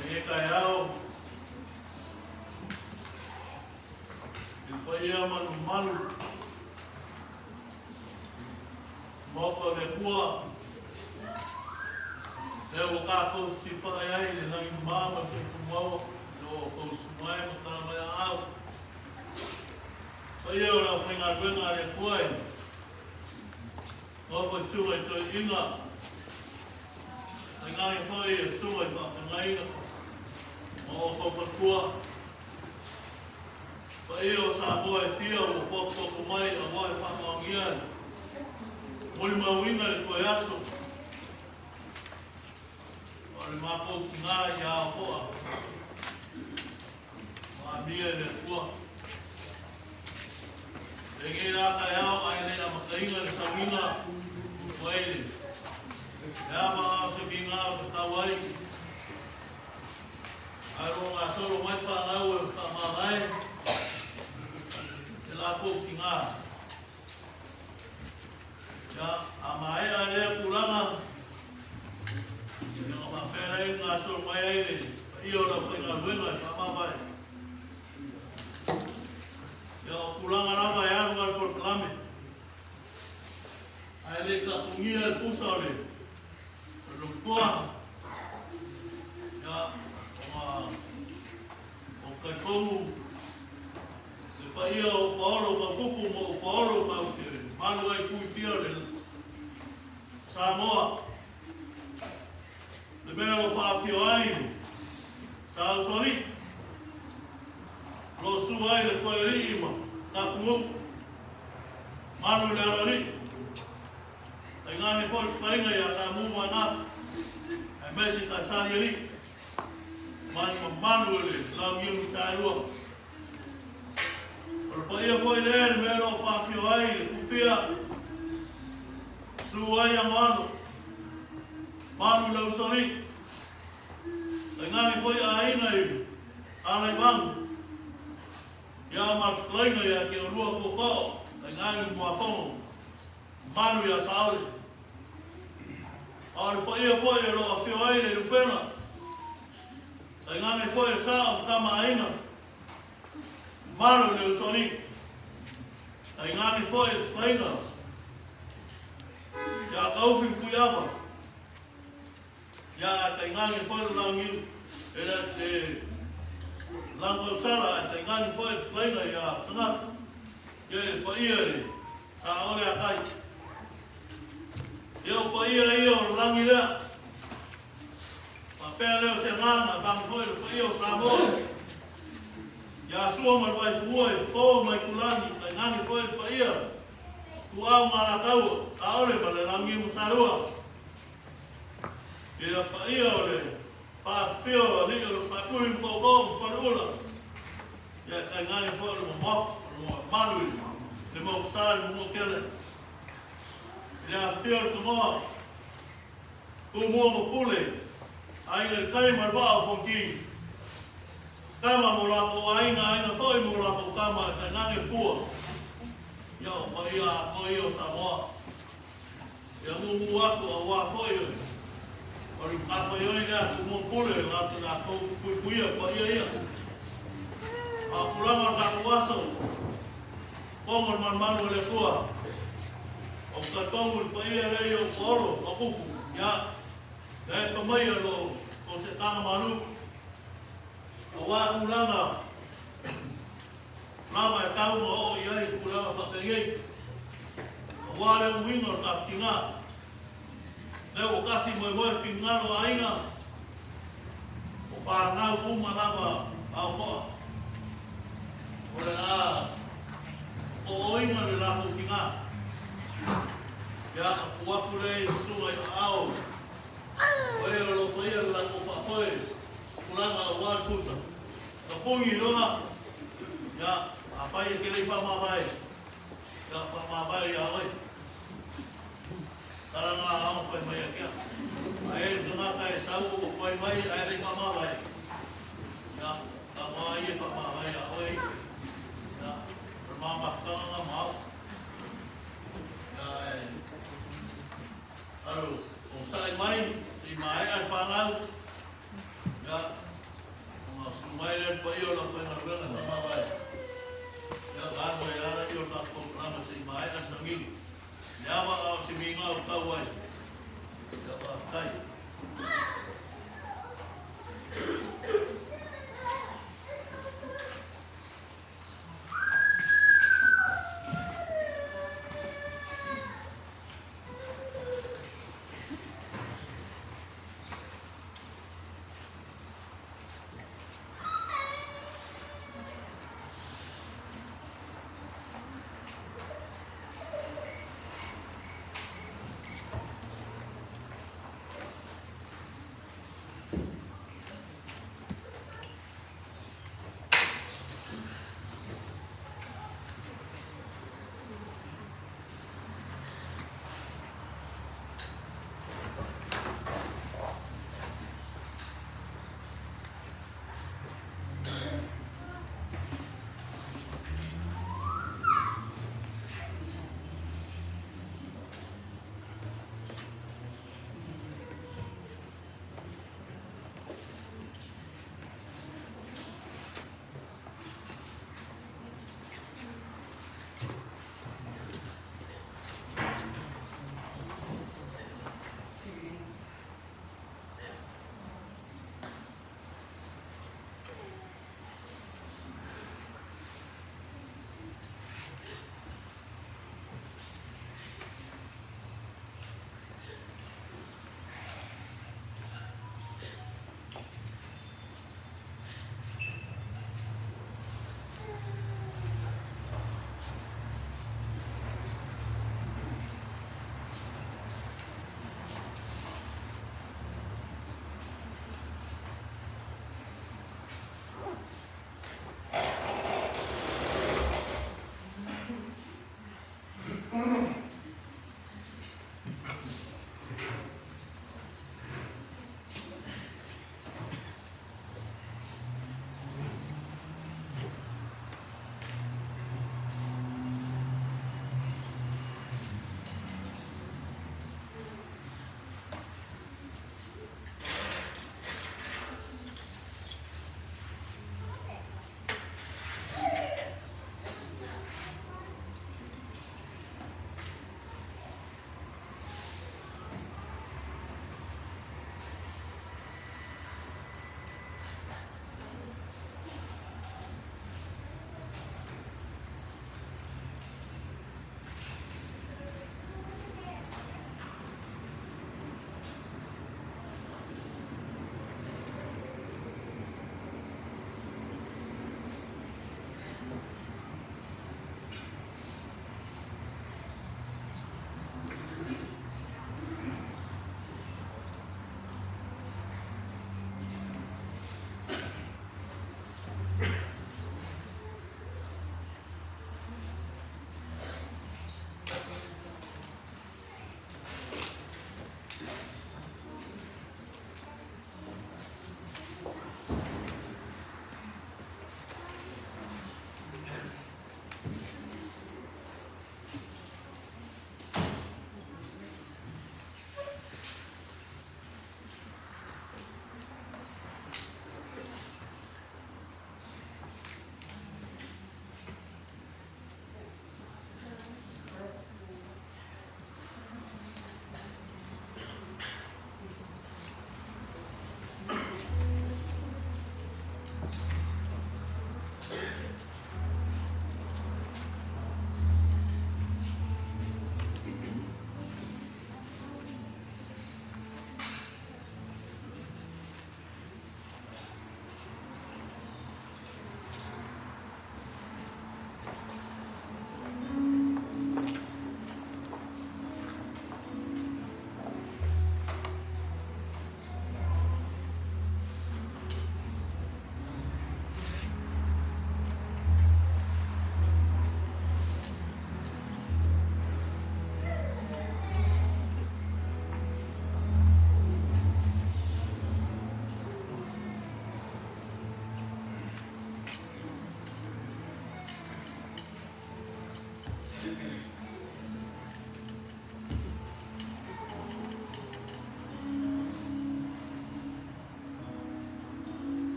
Lenei taeao, i paia ma le mamalu, Maota o le Atua, lea ua tatou fesilafai ai i le lagi mama ma le soifua maua i lo outou susu mai ma tala mai aao. Paia o le aufaigaluega a le Atua e nofo i susuga i toeaiina, tainane foi e susuga i faafeagaiga ma outou faletua. Paia o Samoa e fia ua potopoto mai aua e faamaonia le molimauina i le toe aso o le matou tina i Aofoa ma amia e le Atua. Lenei la taeao ae le amataina le sauniga ua i le ava a o se viga o tatau ai Ae ua gasolo mai fanau e faamavae e latou tina. Ia, a maea lea tulaga, ia ona faapea lea ona gasolo mai ai le paia o le aufaigaluega e faamavae. Ia, o tulaga lava e alu ai le polokalame, ae le tapunia le pusa o le Nofoa, ia, ona o talitonu le paia o Paolo Tautupu ma o Paolo tau te malu ai tui fia le Samoa. Le mea o faafio ai sa usoalii, lo su ai le koealii ma Tapunuu, malu le aloalii. Tainane foi le fetaiga ia Tamu ma Gafa, aemaise Taisali Alii, ma le mamalu o le Launiu na Saelua. O le paia foi lea i le mea o lo o faafio ai le Kufia, Su ai Anoano, Malu le Usoalii, tainane foi aiga i Alaivagu, ia ma le fetalaiga ia Keolua Tuakao, tainane le Muafono. Malu ia Saole. A o le paia foi o lo o afio ai le Lupega, tainane foi le sa o Tama Aina, malu le Usoalii, tainane foi le fetalaiga ia Kaufi ma Tuiava, ia ae tainane foi le Launiu, e le Lanutausala, ae tainane foi le fetalaiga ia Sangata, ia le paia i le Saole a tai. Ia o paia ia o le lagi lea. Faapea lea o se agaga, tagi foi le paia o Samoa. Ia Sua ma le Vaifanua e fofo mai Tulagi, tainane foi le paia Tuau ma Alataua, Saole ma le Lagi ma Salua. Ia paia o le faafifio o alii o le Faatui ma Tootoo ma Faleula. Ia tainane foi o le mamao, o le mamalu i le Maotasā i le Manuatele. I le afifio o le Tanoa, Tumua ma Pule, Aiga i le Tai ma le Vaa o Fonoti, Tama mo latou aiga, aiga foi mo latou tama, ae tainane le fua. Ia o paia atoa ia o Samoa. Ia mumu atu aua foi o le matafaioi lea a Tumua Pule latou puipuia paia ia. A o tulaga o le tatou aso, pomo le malumalu o le Atua, ou te talitonu i le paia lea i ou paolo ma kupu, ia, lea e pamaia lo tou seetaga malu, aua tulaga lava e tau ma oo i ai tulaga faapenei, aua le uiga o le tatou Lea ua tasi moemoe finagalo o aiga, o fanau uma lava a Okoa. O le a ooina le latou tina. Ia, atu atu lea i susuga i aao o e o lo o faia le latou faafoe tulaga aua le pusa. Tapuni loa, ia, afai e te le i faamavae, ia faamavae ia oe. Tala nga ao fai mai a kia. A e le tagata e sau o fai mai ae le i faamavae. Ia, tama ia whakamāhai a oe. Ia, o le māmafutaga ngā mau. Ia, e, aru, o sa'i mai, i maea le whanau. Ia, o ngā sulu mai le pa ia o la whaingaluega tama vai. Ia, gano e ala i o tā programa se i maea sangi. Le awa a o se minga o tau ai. Ia, whaatai.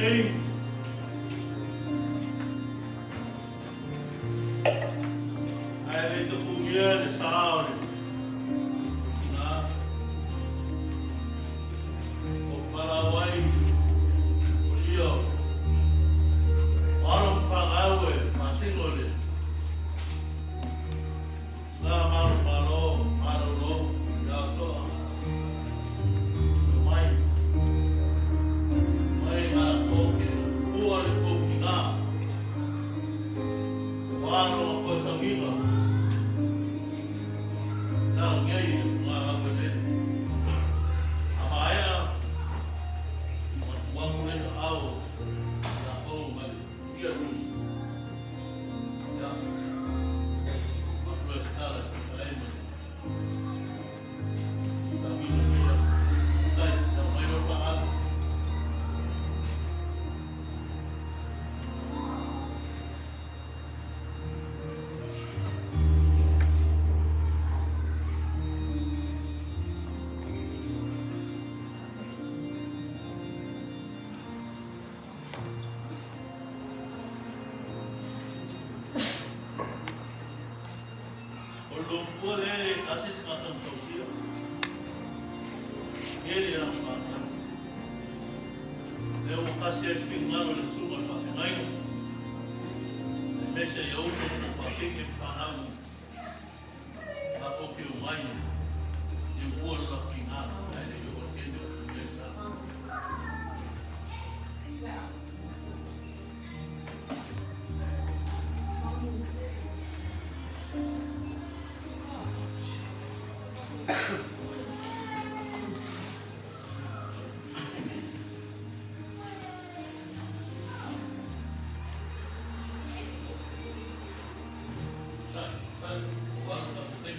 Nei, ae le tapugia le sa o le na o Palawai o ia o alo ma fanau e masino le la malu malo malolo ia toa mai mai ngā koke ua le koki ngā o alo ma koe sangiga la ngei ngā au le a maea ma tua kule au la o mai ia lu ia ma tua skala se sai mo sangiga ia tai na mai o pa au. O lo pua le kasi sa katang tausia. Ngeli na whakatau. Le o kasi e spingalo le sunga le whawhengainga. Le mese i auto o whawhenge whanau. A o ke o mai. I ua le laki ngā. Ai le i o kene o le sa. Sa, sa, o wala ka te.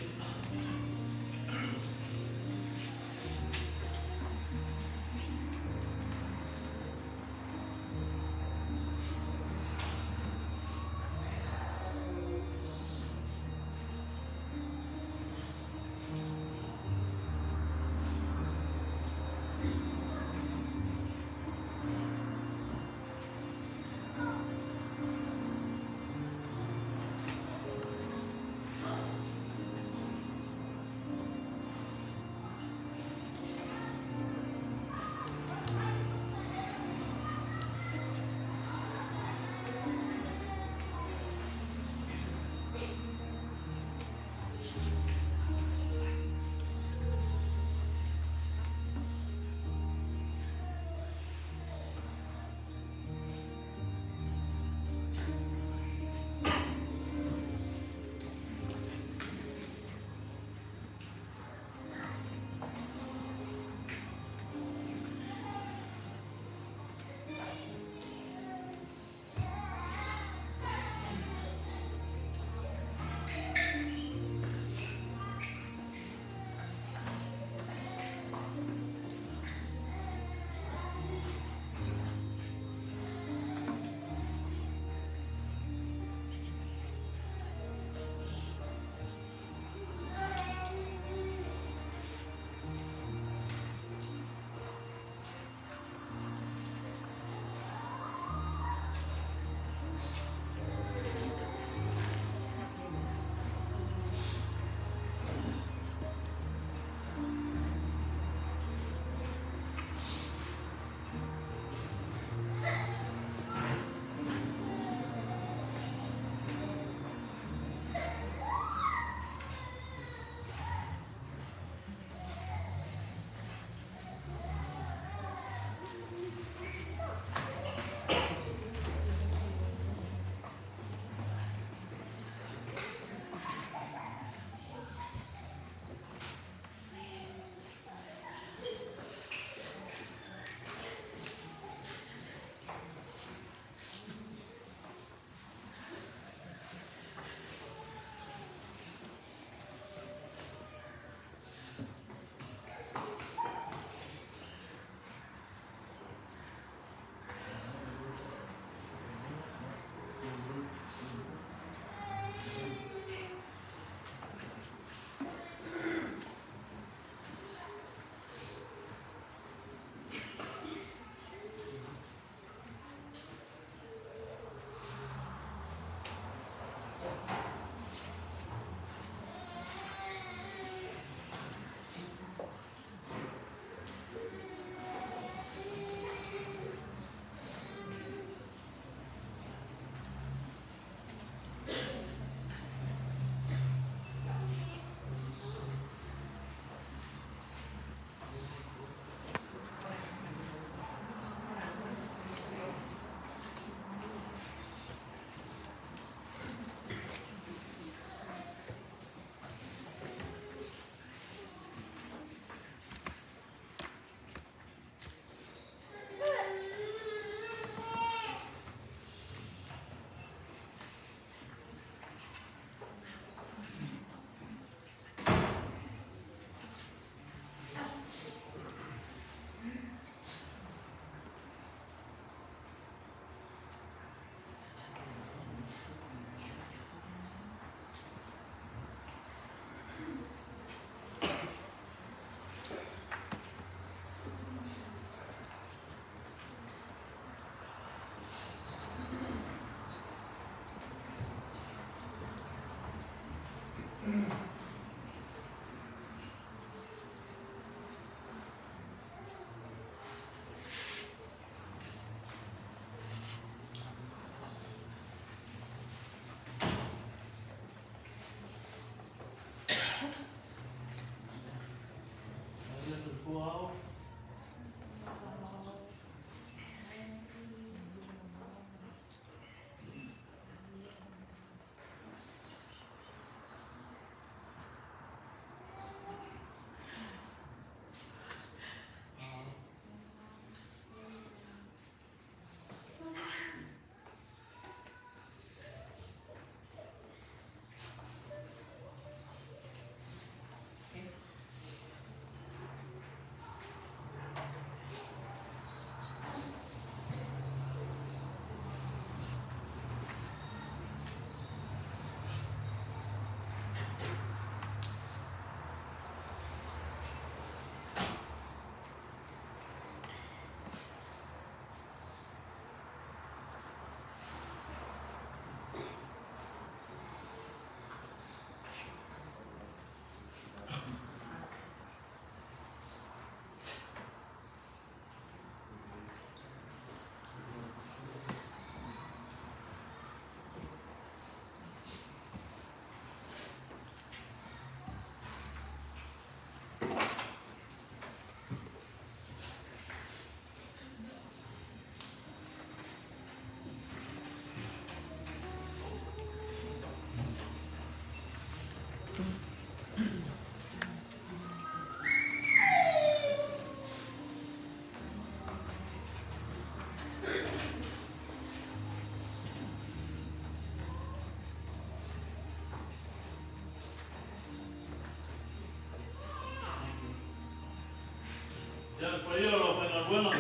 paia o le aufaigaluega,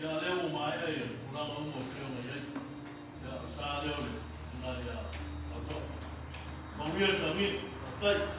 ia lea ua maea ia tulaga uma e pei ona i ai. Ia, o le sa lea o le tina ia Lautoa. Manuia le saunia. Faafetai.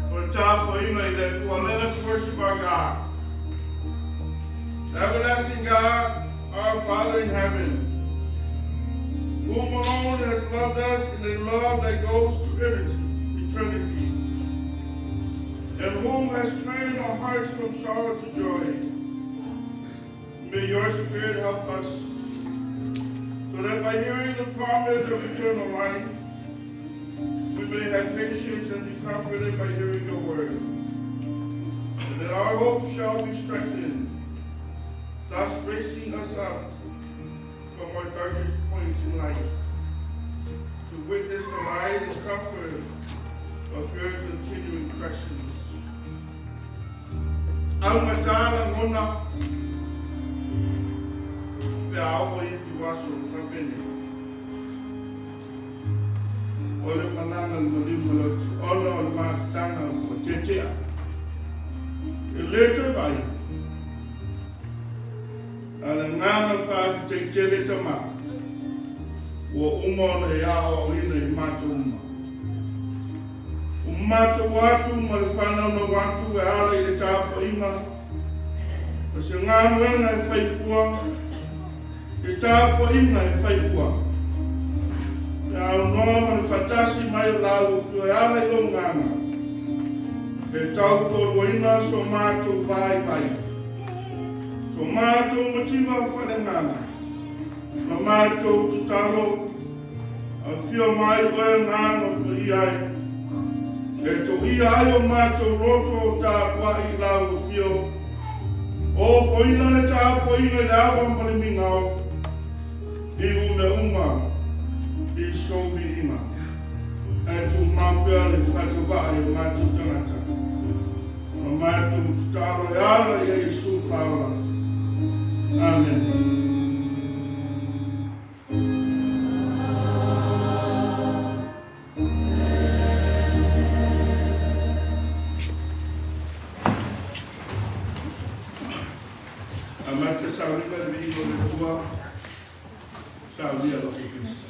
O le tapuaiga i le Atua. Let us worship our God. Everlasting God, our Father in heaven, whom alone has loved us in a love that goes to eternity, and whom has trained our hearts from sorrow to joy. May your Spirit help us, so that by hearing the promise of eternal life, we may have patience and be comforted by hearing your word, and that our hope shall be strengthened, thus raising us up from our darkest points in life, to witness the light and comfort of your continuing presence. Augata lagona pe a oo i ituaso o le faapenei. O le malaga le maliu ma le oti ona o le mafutaga ua tietia. E lē toe vaai, a o le agaga faafetai tele Tamā ua uma ona e aoaoina i matou uma. Ua matou atu ma le faanaunau atu e ala i le tapuaiga o se galuega e fai fua, le tapuaiga e fai fua. E aunoa ma le faatasi mai o lāua afio e ala i lou Agaga, e tautoaluaina so matou vaivai, so matou mativa faaleagaga, ma matou tatalo, afio mai oe Agaga Paia e, e toia ai o matou loto o tapuai i lau afio, ofoina le tapuaiga i le ava ma le migao, i mea uma i sou viiga. Ae tumau pea le faatauvaa i o matou tagata ma matou tatalo e ala ia Iesu Faaola. Amene. Amata sauniga le viiga o le Atua, saunia lo Kristo.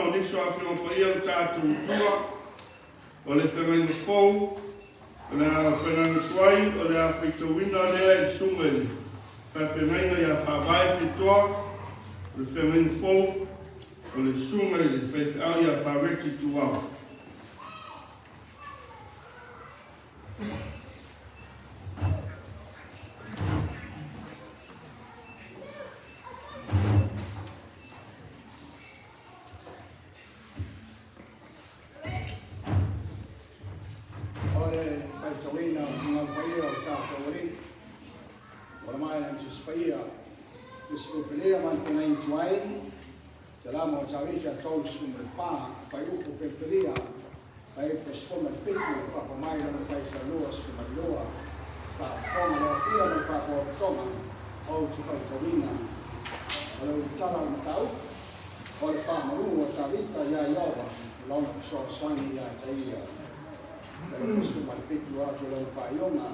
o nisi o Afioga Paia o le tatou Atua, o le Feagaiga Fou, o le Feagaiga Tuai, o le a faitauina lea i le Susuga i le Faafeagaiga ia Faavae Fitoa, o le Feagaiga Fou, o le Susuga i le Faifeau ia Fareti Tuau. O le faitauina o le paia o le tatou Alii, ua la mai na Jesús paia, Jesús pelea man ko ngai tuai, Salamo o Tavita 34, pai upu pelepelia, pai upu 17, papa mai lona fai talua 12, faafofoga le afia ma le faapotopotoga ou te faitauina. O le ulutala o le mataupu, o le faamalu o Tavita iā Ieova, lona fesoasoani iā te ia. Pai upu 17 atu lona faaiuga,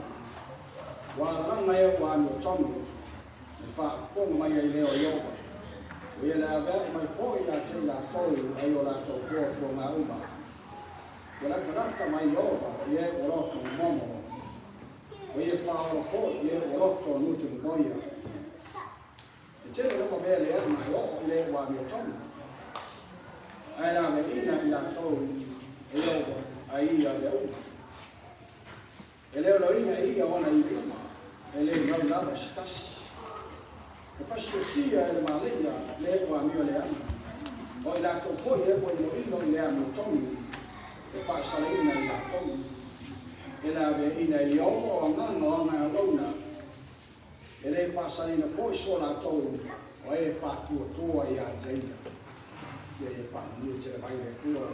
ua lalaga ea ua amiotonu, E faafofoga mai ai lea o Ieova, ua ia le aveae mai foi ia te i latou ai o latou puapuaga uma. Ua latalata mai Ieova i e ua loto momomo, ua ia paolo foi i e ua loto nutunumoia. E tele lava mea leaga e oo i le ua amiotonu, ae laveaiina i latou e Ieova ai ia mea uma. E leoleoina e ia ona ivi uma, e le mau lava se tasi. E pasiotia e le maleia le ua amio leaga, o i latou foi e ua iloilo i le amiotonu, e faasalaina i latou. E laveaiina e Ieova o agaga o ana auauna, e le faasalaina foi so latou o e faatuatua ia te ia. Ia ia faamanuia tele mai le Atua.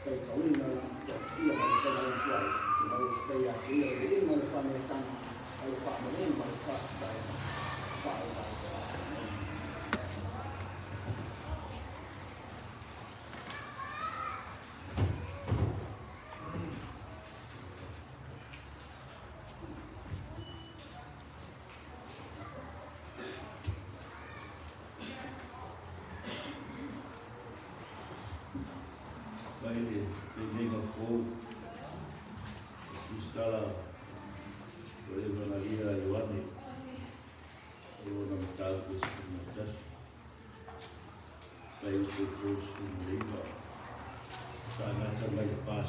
Faitauina la toatia ma le feagaiga tuai, te mau pei ia te ia le viiga, le faaneetaga, a le faamanuiaga ma le faafetai faavavau. Amene. Mai le feagaiga fou, le tusitala o le Evanalia a Ioane, o lona mataupu e 11, fuaiupu e 39, sa gata mai le 46,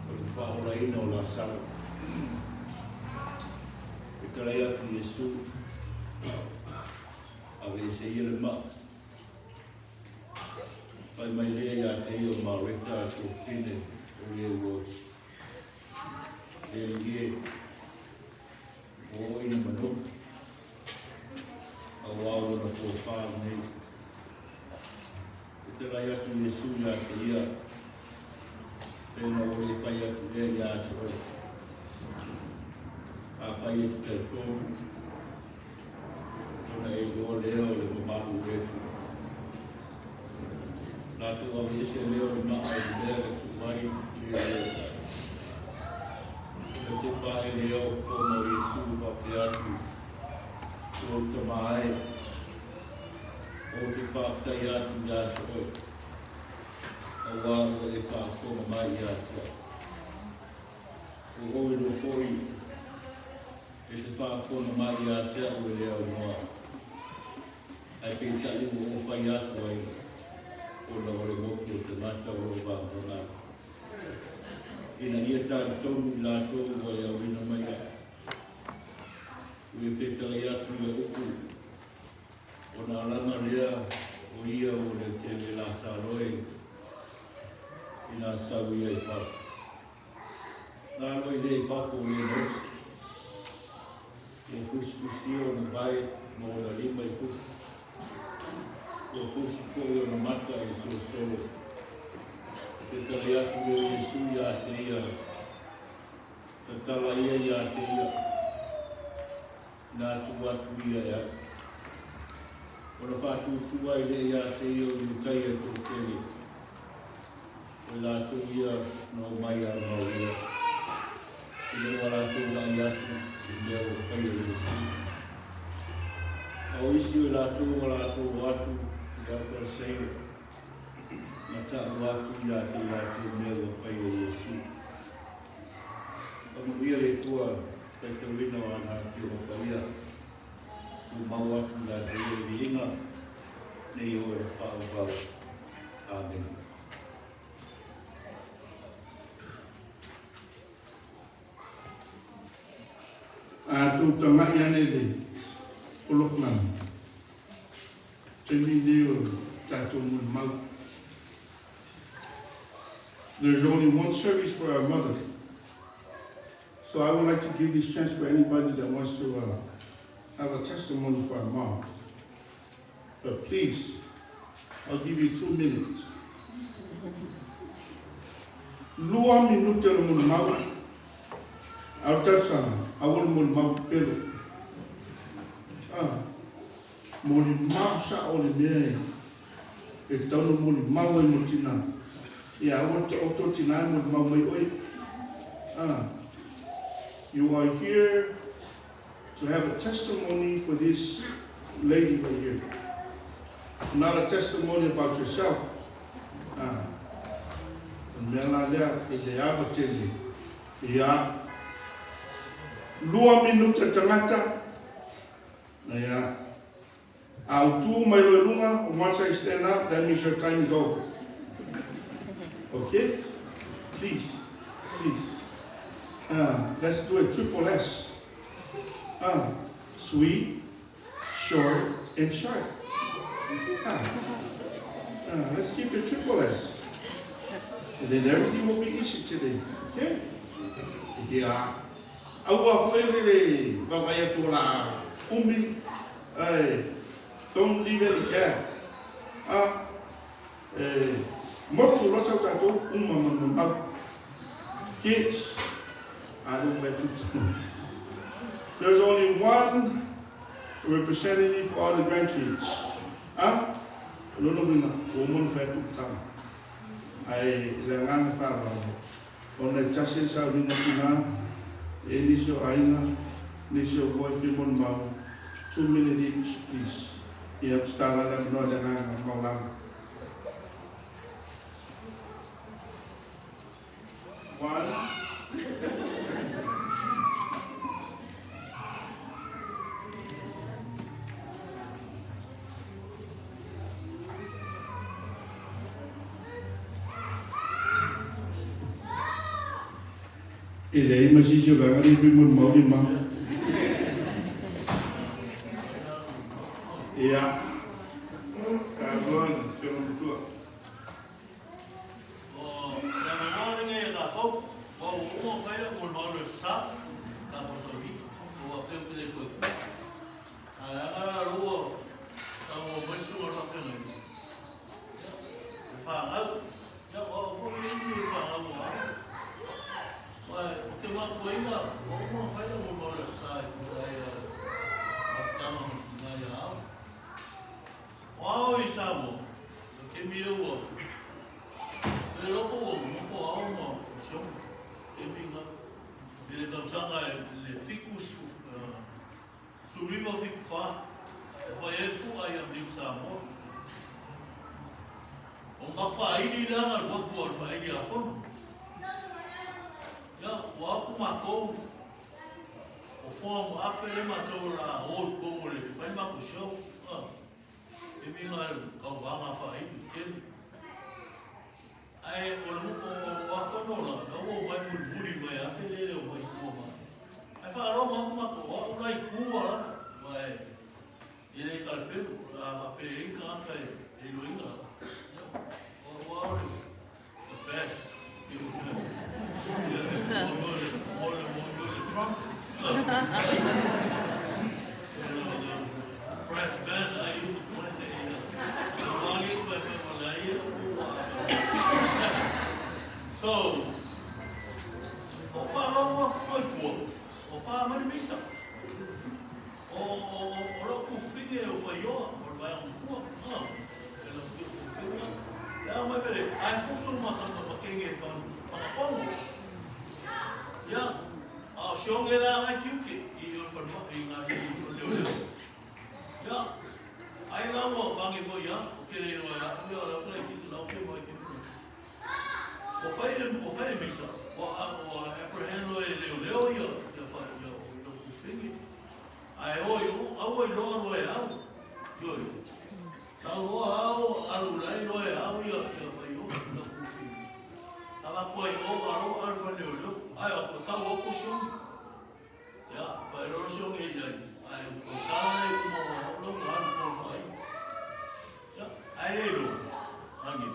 o le faaolaina o Lasalo. E talai atu Iesu, Aveese ia le maa. Fai mai lea ia te ia o Mareta a tuafafine o le ua oti. Le alii e, ua oo ina manogi, auā o lona pō whā lenei. E talai atu Iesu ia te ia, pena ua le fai atu lea ia te oe. Afai e te talitonu, Ona e iloa lea o le mamalu o le Atua. Latou aveese lea o le maa i le mea na tuu ai le leo. Ona tepa ae lea o fofoga o Iesu faapea atu, Lou tama e, ou te faafetai atu ia te oe, auā ua e faafofoga mai ia te au. Ua ou iloa foi e te faafofoga mai ia te au e le aunoa, ae peitai ua ou fai atu ai ona o le motu o tagata o lo o vagavaga atu, ina ia talitonu i latou ua e auina mai ai. Ua e fetalai atu ia upu, ona alaga lea o ia ua leotele Lasalo e ina sau ia i fafo. Nalo i lea i fafo o le nosi. Ua fusifusia ona vae ma ona lima i fusi. Ua fusi foi ona mata i solosolo. Fetalai atu lea o Iesu ia te ia, tatala ia ia te ia, na tuu atu ia e alu. Ona faatūtū ai lea ia te ia o Iutaia e toatele. O i latou ia na omai a Maria, ina ua latou vaai atu i mea ua faia e Iesu. A o isi o i latou ua latou o atu i le Aufalesaio ma ta'u atu ia te i latou mea ua faia e Iesu. Faamanuia le Atua i le faitauina o ana Afioga Paia, tumau atu ia te ia le viiga nei oe faaauau. Amene. A tou taga'i ane i le polokalame, taimi lenei o le tatou molimau. There's only one service for our mother. So I would like to give this chance for anybody that wants to uh, have a testimony for our mom. But please, I'll give you 2 minutes. Lua minute o le molimau, a o le talosaga, aua le molimau pepelo. Ah, molimau sa'o le mea e tatau ona molimau ai mo tinā. Ia aua le taoto o tinā e molimau mai oe. Ah, you are here to have a testimony for this lady right here. Not a testimony about yourself. Ah, o le mea la lea i le ava tele. Ia, 2 minute tagata. Ia, a ou tu mai loa i luga, once I stand up, that means your time is over. Okay? Please, please. Let's do a triple S. Sweet, short, and sharp. Let's keep it triple S. And then everything will be easy today. Okay? Yeah. Aua foi le vaavaai atu o la umi, ae don't leave any gap. Ah, e motu loa sau tatou uma ma molimau. Kids, I don't fai atu. There's only one representative for all the grandkids. Ah, o lona uiga, ua uma ona fai atu le tala. Ae le agaga faaaloalo, ona e tasi le sauniga tina, e i ai nisi o aiga, nisi o uo e fia molimau, 2 minute each, please. Ia, ou te tala le avanoa i le agaga maualalo. One. E leai ma se isi o vaega nei fai molimau le ma. Ia. Taua le Afioga Matua. O le avanoa lenei e tatou, ua ua uma ona fai lau molimau i le sa, tatou sauni, ua faapea ou te le toe tu. Ae leaga la lua saunoa mai le susuga o le faafeagaiga, ia, le fanau, ia, o au foi le isi fanau ua alo. Aua ou te matuaina, ua uma ona fai lau molimau i le sa e tusa ai o le mafutaga ma le tina ia au. O ao i Samoa, o le taimi lea ua le iloa po ua nofo ao ma sioma, taimi lena. I le tausaga e le 1974, e fai ai le fua i Amerika Samoa. O Mafaaili lea na alu atu o le faaili a Fono. Ia, ua atu matou, o foa ma ape lea matou o le a o i totonu o le fai matou show. E miga e tauvaga faaili tele. Ae o le o a fono la, na ua omai mulimuli mai afe le le omai i tua mai. Ae faalogo atu matou, o au la i tua lava, aua e le talipelu, a faapea e i ai tagata e iloaina, ia, o au lava o le the best. Mo le Trump. The brass band I used to play. So, o faalogo atu mai tua, o pa mai le misa. O, o, o, o lau tuafafine o Faioa, o le vaega matua. Ah, e lau tuafafine. Le a mai pele, ai fuso le matanga makenge e whangapono. Ia, a o sionge la ngai kiuke i o le whanua, i ngā i o leo leo. Ia, la ua vangi foi ia, o kele i loa ia, o lau kele ki lau ke mai ke muna. O fai o fai misa, o a o apprehend loa e leo leo ia ia fa ia o lo ku fingi. Ai o yo, au i loa loa e au. Yo yo. Sa loa au alu lai loa e au ia ia fa yo lo ku fingi. Ala koe o alo al fa leo leo. Ai o ko tau o ko siongi. Ia, whairoro siongi e iai. Ai o kala e kuma o hau lau ka haru kō whai. Ia, ai e ro. Hangi.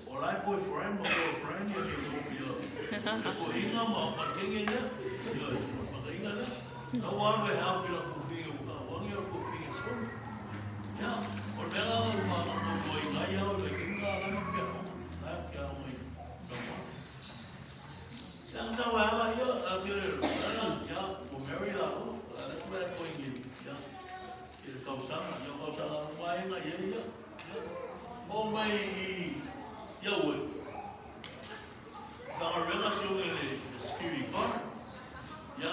O lai boyfriend ma girlfriend ia ki ko ia. Ko inga ma ma kenge lea. Ia, ma ka inga lea. Lau alu e hau ki la kufingi o ka wangi o kufingi siongi. Ia, o le mea nga ma ma ko inga ia o le kinga la ma kia o. Lai kia o mai. Samoa. Ia sa wa ala ia a ke re ala ia o Mary la o la le kula ko ingi ia i le tausaga ia tausaga o vaega ia ia ia o mai ia ue whangarega si o le security guard ia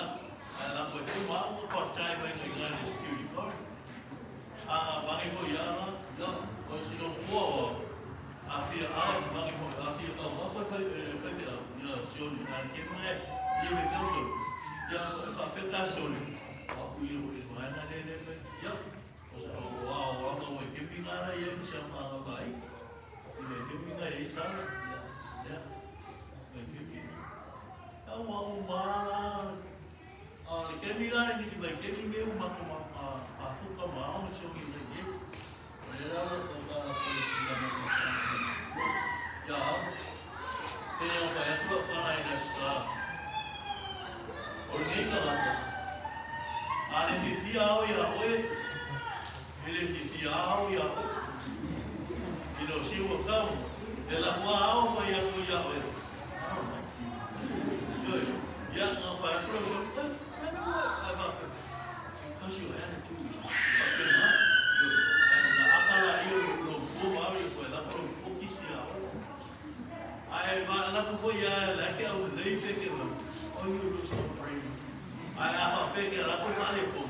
a la koe fu ma o part time mai ngai ngai le security guard a vangi fo ia la ia o si no kua o a fia ai vangi fo a fia ka wa fai fai fai fai ia sioni a ke mai le me feu so ia fa pe ka sioni o ku i o i mai na le le fai ia o sa o wa o wa ka wa ke pinga ra ia mi sa fa ga vai i me ke pinga e sa ia ia me ke pinga a wa o ma a le ke mi la ni mai ke mi me o ma ko ma ma fuka ma o sioni le ye o le la o ka ko la ma ia e o vai atu a para i le sa o lenei tagata a le fiafia au ia oe e le fiafia au ia oe i lo si ua kau e la ua ao fai atu ia oe I don't like you. Ioe, ia nga fai atu lau so, eh, ai faapea, because your attitude is faapena. Ioe, ai na aka la ia lo lo ma au ia koe la ko lo kisi ia oe. Ai ma la ku foi ia la ke au lei pe ke ma. Oh, you look so pretty. Ai a faapea ke la ko fale ko.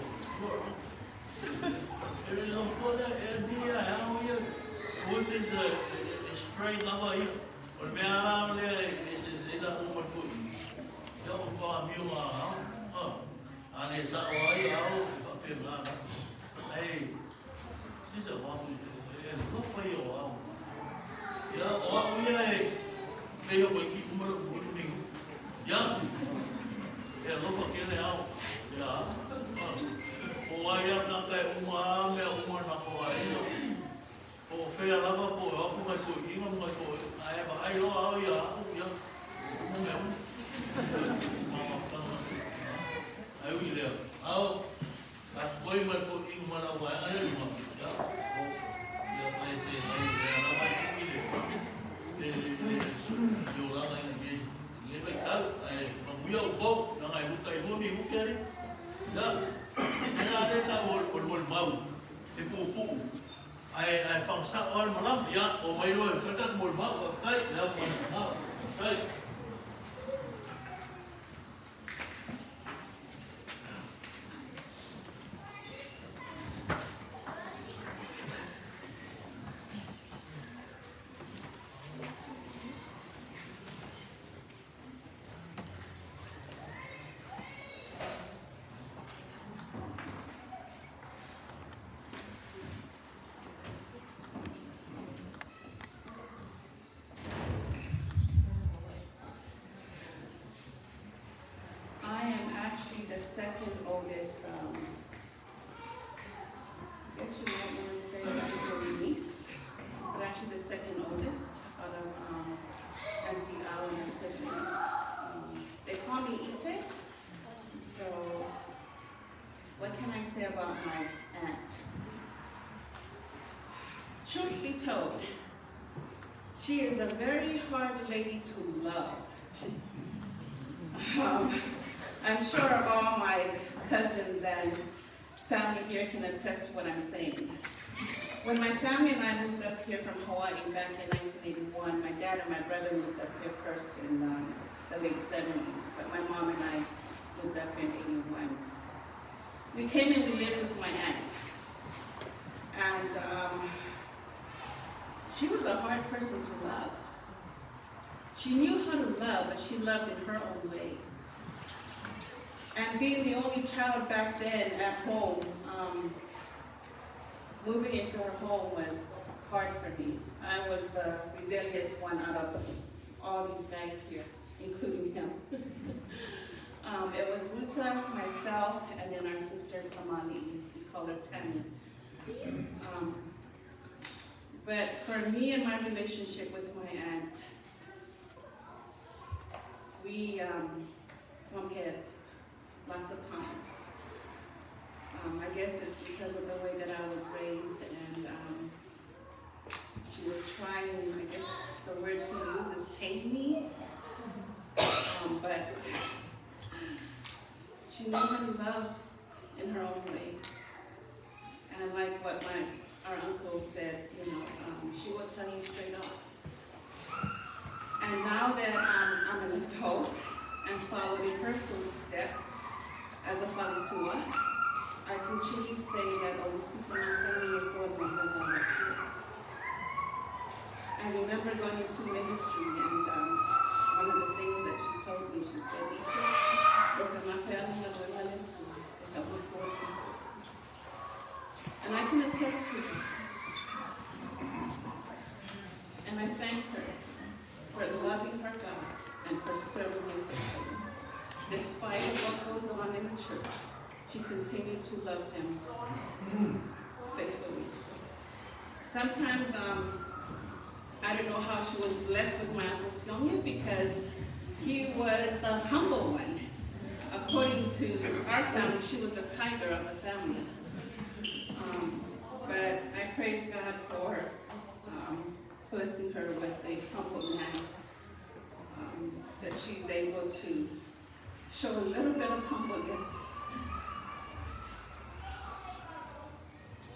E le ko le e ni ia au ia. O se se e straight lava ia. O le mea la o le e se se la o mo ko. Ia o pa mi o a au. Ha. A le sa o ai au e faapea ma. Ai si se wa e lo fai o au. Ia o au ia e le ia ko ki uma lo mo ni. Ia e alofa ke le ao. Ia o ai ia ka kai uma mea uma na ko ai. O whea lava po e apu mai ko inga mai ko ai ba ai lo au ia au ia uma mea uma. Mama tanga se. Ai ui lea. Au a koi mai ko inga mai lau vai ai lima. Ia o ia ai se ai lea lava i le le le le o langa ina ye. Le vai tau ai mamuia o kou na ngai luka i honi huke ari. Ia e la le tau o o mau e pupu. Ai ai whangsa o al malam ia o mai roe kaka mo mau wa kai ia mo na kai. I am actually the second oldest, I guess you might want to say I'm the niece, but actually the second oldest out of Auntie Al and her siblings. They call me Ite, so what can I say about my aunt? Truth be told, she is a very hard lady to love. I'm sure all my cousins and family here can attest to what I'm saying. When my family and I moved up here from Hawaii back in 1981, my dad and my brother moved up here first in the late 70s, but my mom and I moved up in 81. We came and we lived with my aunt. And she was a hard person to love. She knew how to love, but she loved in her own way. And being the only child back then at home, moving into her home was hard for me. I was the rebellious one out of all these guys here, including him. It was Ruta, myself, and then our sister Tamali. We call her Tammy. But for me and my relationship with my aunt, we bump heads lots of times. I guess it's because of the way that I was raised, and she was trying, I guess the word to use is tame me. But she knew how to love in her own way. And like what our uncle said, she will tell you straight off. And now that I'm an adult and followed in her footsteps as a Faletua, I can truly say that I remember going into ministry, and one of the things that she told me, she said, and I can attest to that. And I thank her for loving her God and for serving him faithfully. Despite what goes on in the church, she continued to love him faithfully. Sometimes, I don't know how she was blessed with my Uncle Sione, because he was the humble one. According to our family, she was the tiger of the family. But I praise God for blessing her with a humble man, that she's able to show a little bit of humbleness.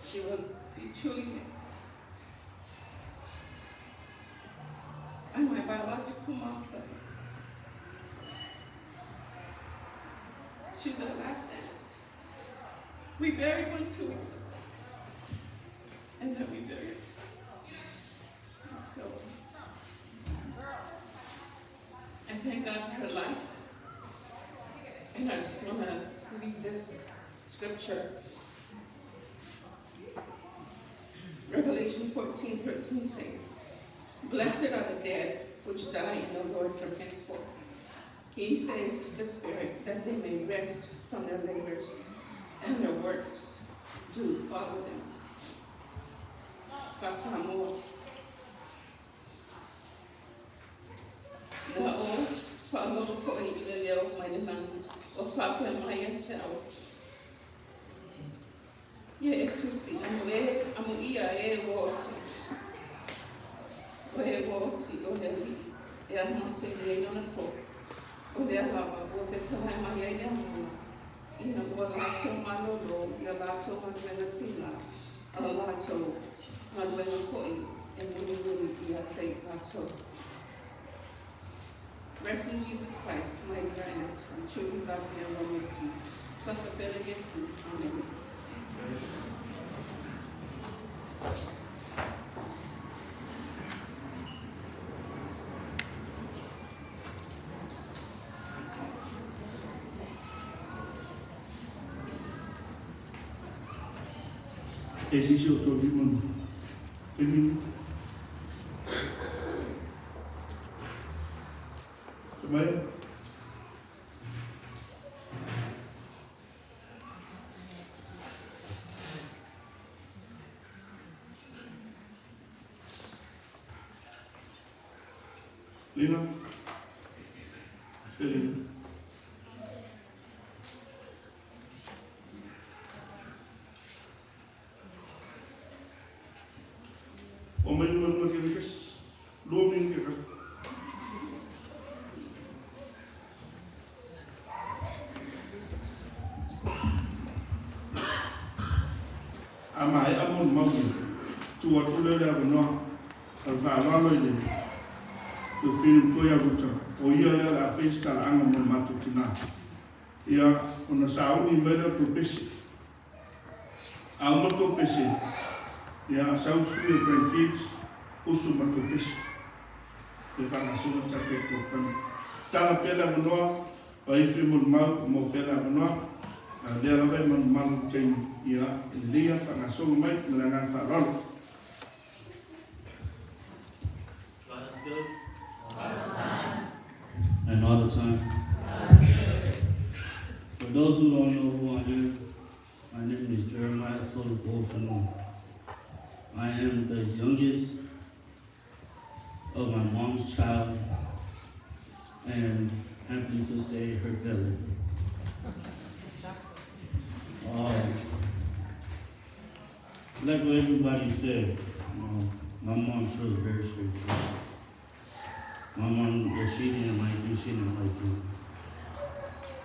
She will be truly missed. And my biological mom, sorry. She's our last aunt. We buried one 2 weeks ago. And then we buried two. So, I thank God for her life. And I just want to read this scripture. Revelation 14:13 says, Blessed are the dead which die in the Lord from henceforth. He says, the Spirit, that they may rest from their labors, and their works do follow them. Fasamoa. Na o whaangongo fo i le leo mai le langi, o whapea mai a te ao. Ia e tusi, amu e, amu ia e woti. O e woti, o le li, e a mate i e nona po. O le alawa, o whetawai mai ai le amuna. Ina ua lātou malolo, ia lātou manuena tina, a lātou manuena foi, e muni muni i a te lātou. Rest in Jesus Christ, my dear aunt, and truly love you and will miss you. Suffer better, yes, amen. E sisi o tō limanu. Te mini. Te maia. Lina. Lina. O mai nua nua ke kas, lua mingi ke kas. A mai a mon mau, tu atu leo le awanoa, a le whaalalo i le, te whinu toi a ruta, o ia lea le a whaista la anga mo mātou tina. Ia, ona sa uni mai leo tō pese. A uma tō pese, Ia, a sau sui o grandkids, usu ma tupisi le faagasolo tatou polokalame. Tala pea le avanoa, o ifi molimau o maua pea le avanoa, a o lea lava e malumalu i le taimi, ia, e lelei lava le faagasolo mai ma le agaga faaaloalo. God is good. All the time. And all the time. For those who don't know who I am, my name is Jeremiah Tolubofanua. I am the youngest of my mom's child and happy to say her belly. Like what everybody said, my mom, she was very straightforward. My mom, if she didn't like you, she didn't like you.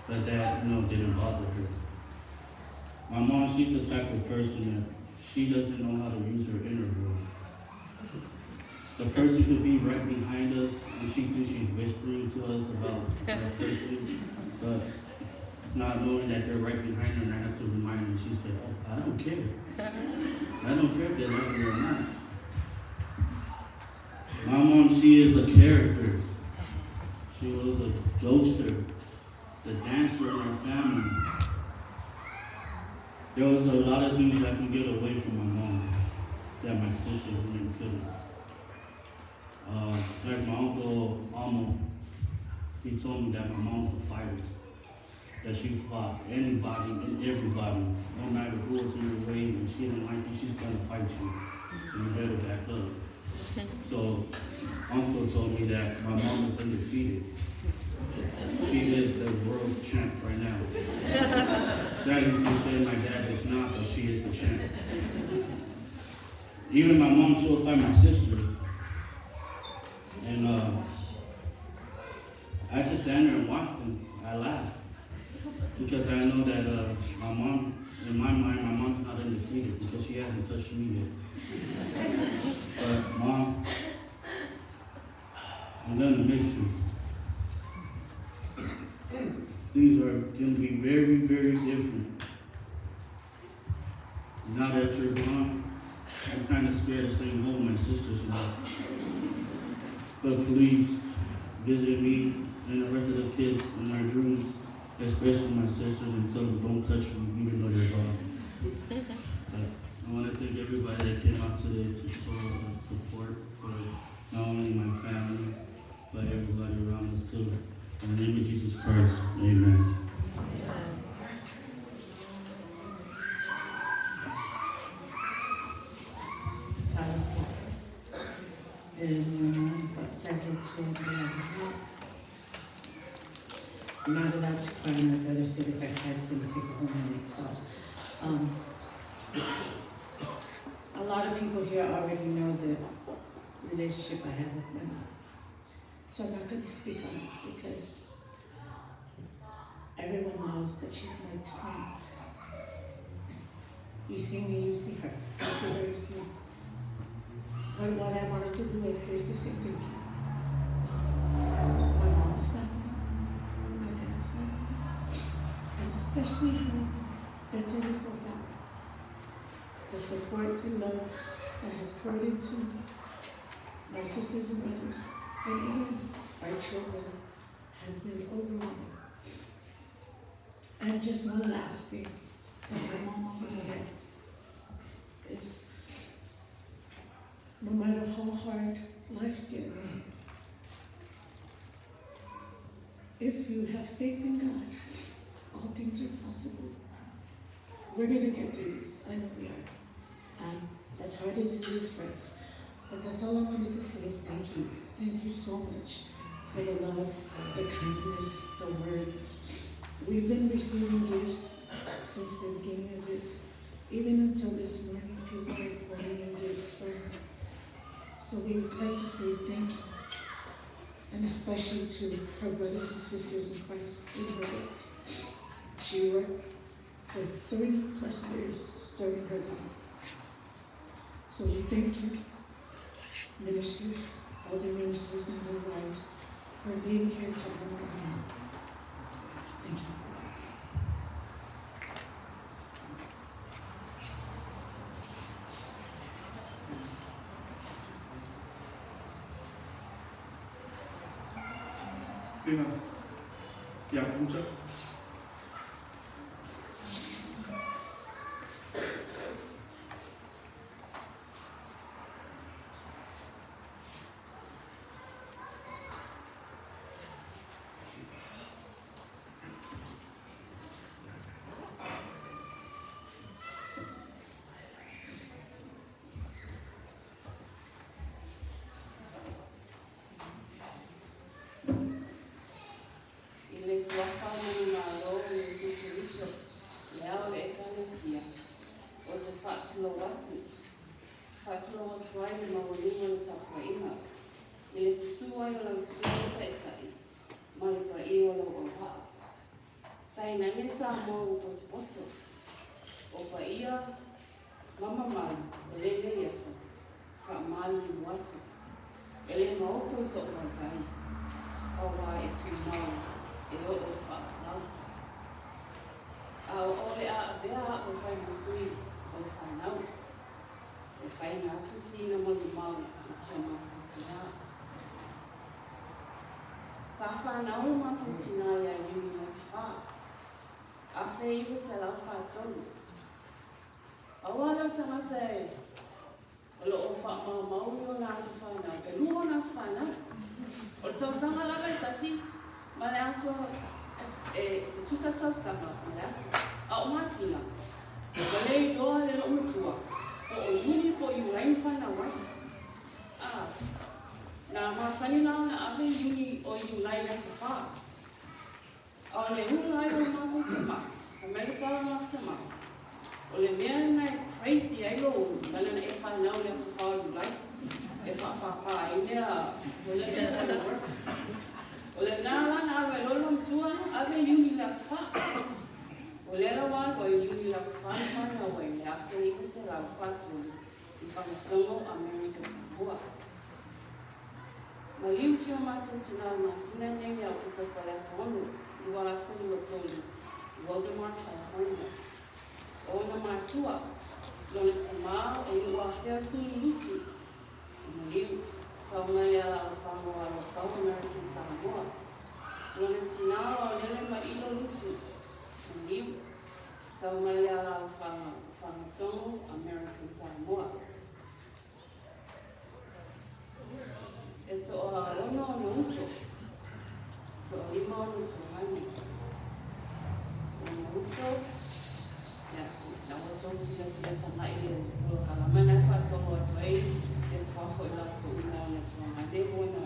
But that, didn't bother her. My mom, she's the type of person that she doesn't know how to use her inner voice. The person could be right behind us and she thinks she's whispering to us about that person, but not knowing that they're right behind her, and I have to remind her. She said, "Oh, I don't care. I don't care if they love me or not." My mom, she is a character. She was a jokester, the dancer in our family. There was a lot of things I can get away from my mom that my sisters really couldn't. Like my uncle Amo, he told me that my mom was a fighter, that she fought anybody and everybody, no matter who was in her way. When she didn't like you, she's gonna fight you. And you better back up. So uncle told me that my mom is undefeated. She is the world champ right now. Sadly to say my dad is not, but she is the champ. Even my mom, she'll fight my sisters. And I just stand there and watch them. I laugh. Because I know that my mom, in my mind, my mom's not undefeated because she hasn't touched me yet. But Mom, I'm gonna miss you. Things are gonna be very, very different. Now that you're gone, I'm kind of scared of staying home with my sisters now. But please visit me and the rest of the kids in my dreams, especially my sisters, and tell them don't touch me even though you're gone. But I want to thank everybody that came out today to show support for not only my family, but everybody around us too. In the name of Jesus Christ, amen. Talofa. E mea faafetai i le Atua mo le avanoa. I'm not allowed to cry. My brother said if I cried, it's going to take a whole minute. So, a lot of people here already know the relationship I have with my mom. So I'm not going to speak on it because everyone knows that she's my twin. You see me, you see her. You see her, you see me. But what I wanted to do here is to say thank you. My mom's family, my dad's family, and especially her Beteli family. The support and love that has poured into my sisters and brothers, and even our children, have been overwhelming. And just one last thing that my mom always said is, no matter how hard life gets, if you have faith in God, all things are possible. We're going to get through this. I know we are. As hard as it is for us. But that's all I wanted to say is thank you. Thank you so much for the love, the kindness, the words. We've been receiving gifts since the beginning of this. Even until this morning, people are pouring in gifts for her. So we would like to say thank you. And especially to her brothers and sisters in Christ in her work. She worked for 30 plus years serving her God. So we thank you, ministers, elder ministers and their wives, for being here to honor our mom. Thank you. Lina ia Puta. I le Suafa manumalo o Iesu Keriso, le Ao o le Ekalesia, ou te faatulou atu, faatulou atu ai i le maualuga o le tapuaiga, i le susu ai o lau susuga taitai ma le paia o lou auvaa. Tainane Samoa ua potopoto, o paia ma mamalu o lenei aso, faamalulu atu, e le maopo i so'u vaivai, auā e tumau e oo i le faavavau. A o o le a avea a'u e fai ma sui o le fanau, e faiga atu sina malumau ma si o matou tinā. Sa fanau lo matou tinā iā Iuni le aso 4, 1943. Aua lea o tagata e o lo o faamaumau i ona aso fanau, e lua ona aso fanau. O le tausaga lava e tasi ma le aso e tutusa tausaga ma le aso. A o masina, ua le iloa le loomatua po o Iuni po o Iulai na fanau ai. A, na masani la ona ave Iuni o Iulai i le aso 4. A o le ula ai o le matou tama, fai mai le tala la tama, o le mea lena e crazy ai lou ulu, leaga na e fanau i le aso 4 o Iulai, e faapapa ai mea o le mea fireworks. O lena la na alu ai loa le loomatua, ave Iuni i le aso 4. O lea la ua alu ai o Iuni i le aso 4 na fanau ai i le 1943 i Fagatogo, Amerika Samoa. Maliu si o matou tinā i le masina nei ia Oketopa le aso 6, 2023, i Wildomar, California. O ona matua, lona tamā e nuʻu afea Sulu Lutu, i Maliu, sau mai le alaalafaga o Alofau American Samoa. Lona tinā o Aolele Maʻilo Lutu, Maliu, sau mai le alaalafaga o Fagatogo American Samoa. E toaono ona uso, toalima ona tuaane. Ona uso, ia, na ua tou silasila tagai i le polokalame na e faasolo atu ai le suafo i latou uma ona tuaane ma ona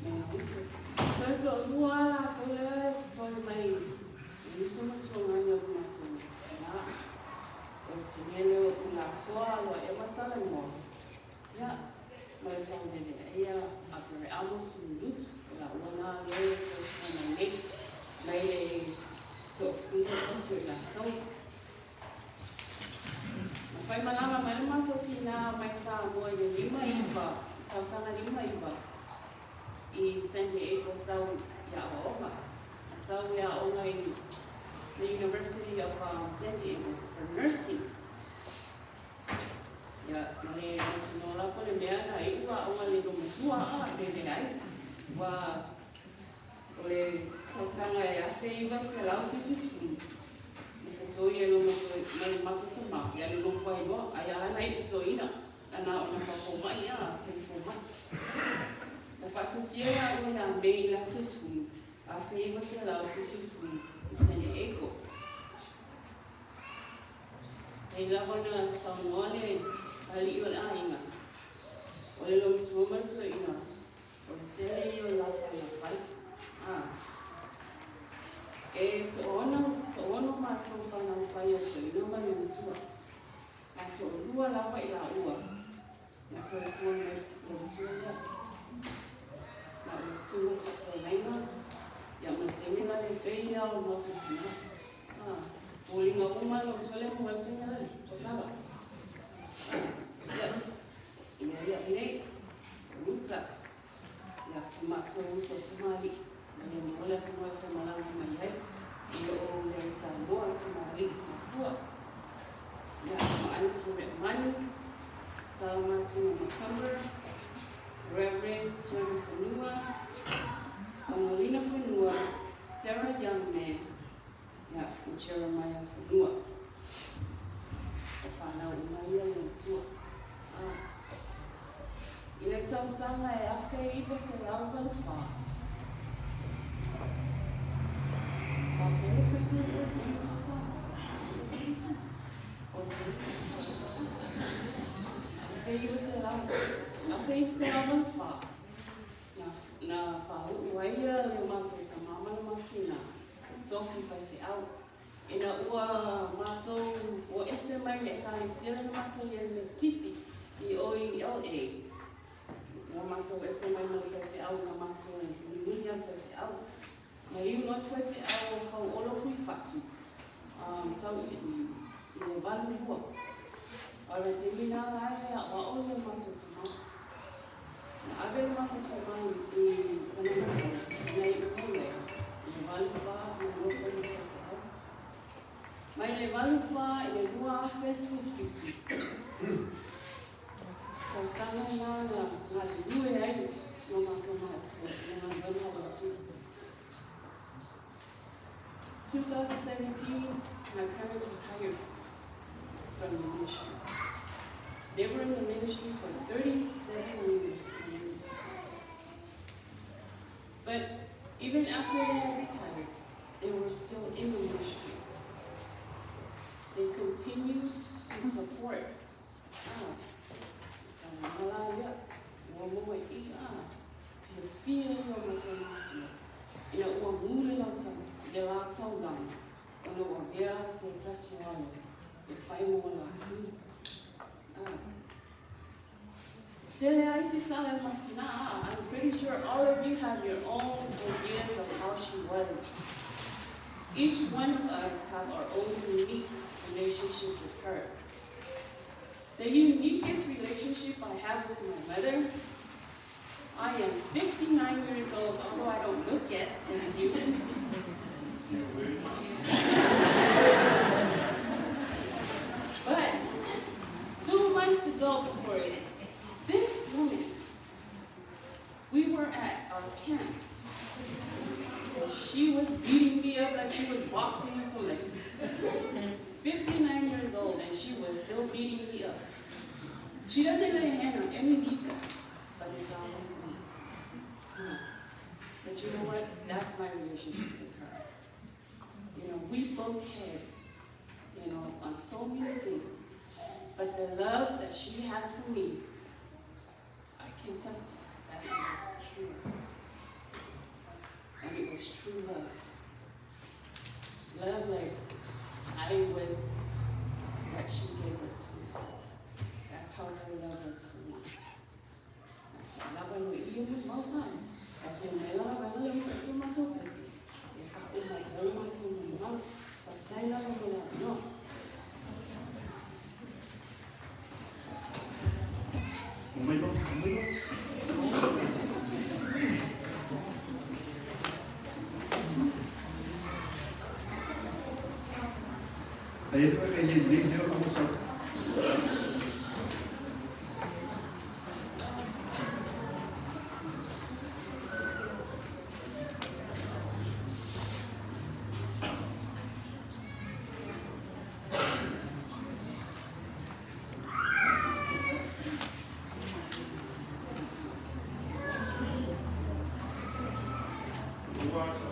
ma ona uso. Toe toalua lava latou lea e totoe mai i uso ma tuaane o le matou tina. O le teine lea o Ulatoa Aloa Eva Salanoa, ia, ma le taulele ia Apereamo Sululutu, o laua na lea e soifua mai nei, mai le toasefulu ma tasi o i latou. Na faimalaga mai le matou tinā mai Samoa i le 59, tausaga 59, i San Diego sau i aoaoga. Na sau i aoga i the University of San Diego for nursing. Ia, ma le mautinoa la po o le mea na iu aoga le loomatua a pe leai. Ua o le tausaga e 1970, na fetoi ai loa ma le matou tamā, ia le nofo ai loa, ai a na iu toeaina, na o na faafomai a taimi fomai. Na faatasia laua ia Mei i le aso 10, 1970 i San Diego. Pei lava ona saunoa le alii o le aiga, o le loomatua ma le toeaina, o le tele ia o le la whai. Ah. E toaono, toaono matou fanau fai a toeaina ma le matua. Ae toalua lava i laua na soifua mai loomatua lea. Na o le susuga faafeagaiga, ia ma le teine la le pei lea o le matou tinā. Ah, foliga uma loomatua lea maua ai le teine lale, o Sala. Ah, ia, mea ia nei, o Ruta, ia si matou uso tamalii, ma le maua le avanoa e faimalaga mai ai, e oo lea i Samoa tamalii mafua. Ia, ma Aunty Re'amani, Salamasina McCumber, Reverend Sione Fanua, Manuelina Fonua, Sarah Youngman, ia, ma Jeremiah Fonua. O whanau uma ia le matua. Ah. I le tausaga e 1984, 1984, na, na faauu ai le matou tamā ma le matou tinā, tofi faifeau. Ina ua matou o ese mai le ekalesia lea na matou i ai Metisi i o i LA. Ua matou ese mai ma le faifeau na matou e mulimuli lava le faifeau. Maliu loa si faifeau o Fauolo Fuifatu, tau i le 82. A o le taimi lena la e aʻoaʻo le matou tamā. Na ave le matou tamā i lana nofoa, na iu mai ai i le 84 na nofo i le faifeau. Mai le 84 i le 2017, tausaga lena na galulue ai lo matou matua i le galuega a le Atua. 2017, my parents retired from the ministry. They were in the ministry for 37 years and they retired. But even after they had retired, they were still in the ministry. They continued to support. Ah, malaya, ua moe i a, fiafia ia o matou matua, ina ua mū le lau le la taulaga, ona ua avea se tasi o alo e fai mo lasu. Ah. Tele ai si tala e matina, I'm pretty sure all of you have your own ideas of how she was. Each one of us have our own unique relationship with her. The uniquest relationship I have with my mother, I am 59 years old, although I don't look it, thank you. But 2 months ago before this woman, we were at our camp. And she was beating me up like she was boxing with somebody. 59 years old, and she was still beating me up. She doesn't lay a hand on any of these guys, but it's always me. But you know what? That's my relationship with her. We bumped heads, on so many things. But the love that she had for me, I can testify that it was true. And it was true love. Love like I was, that she gave birth to me. That's how her love was for me. Lava no ia mo mau mai. A se mai lava vai le mo e matou pesi. E fa o matou matou mo mau. Faafetai lava mo le avanoa. O mai loa, o mai loa. Ai e ka le le le o mo sa. Ua sa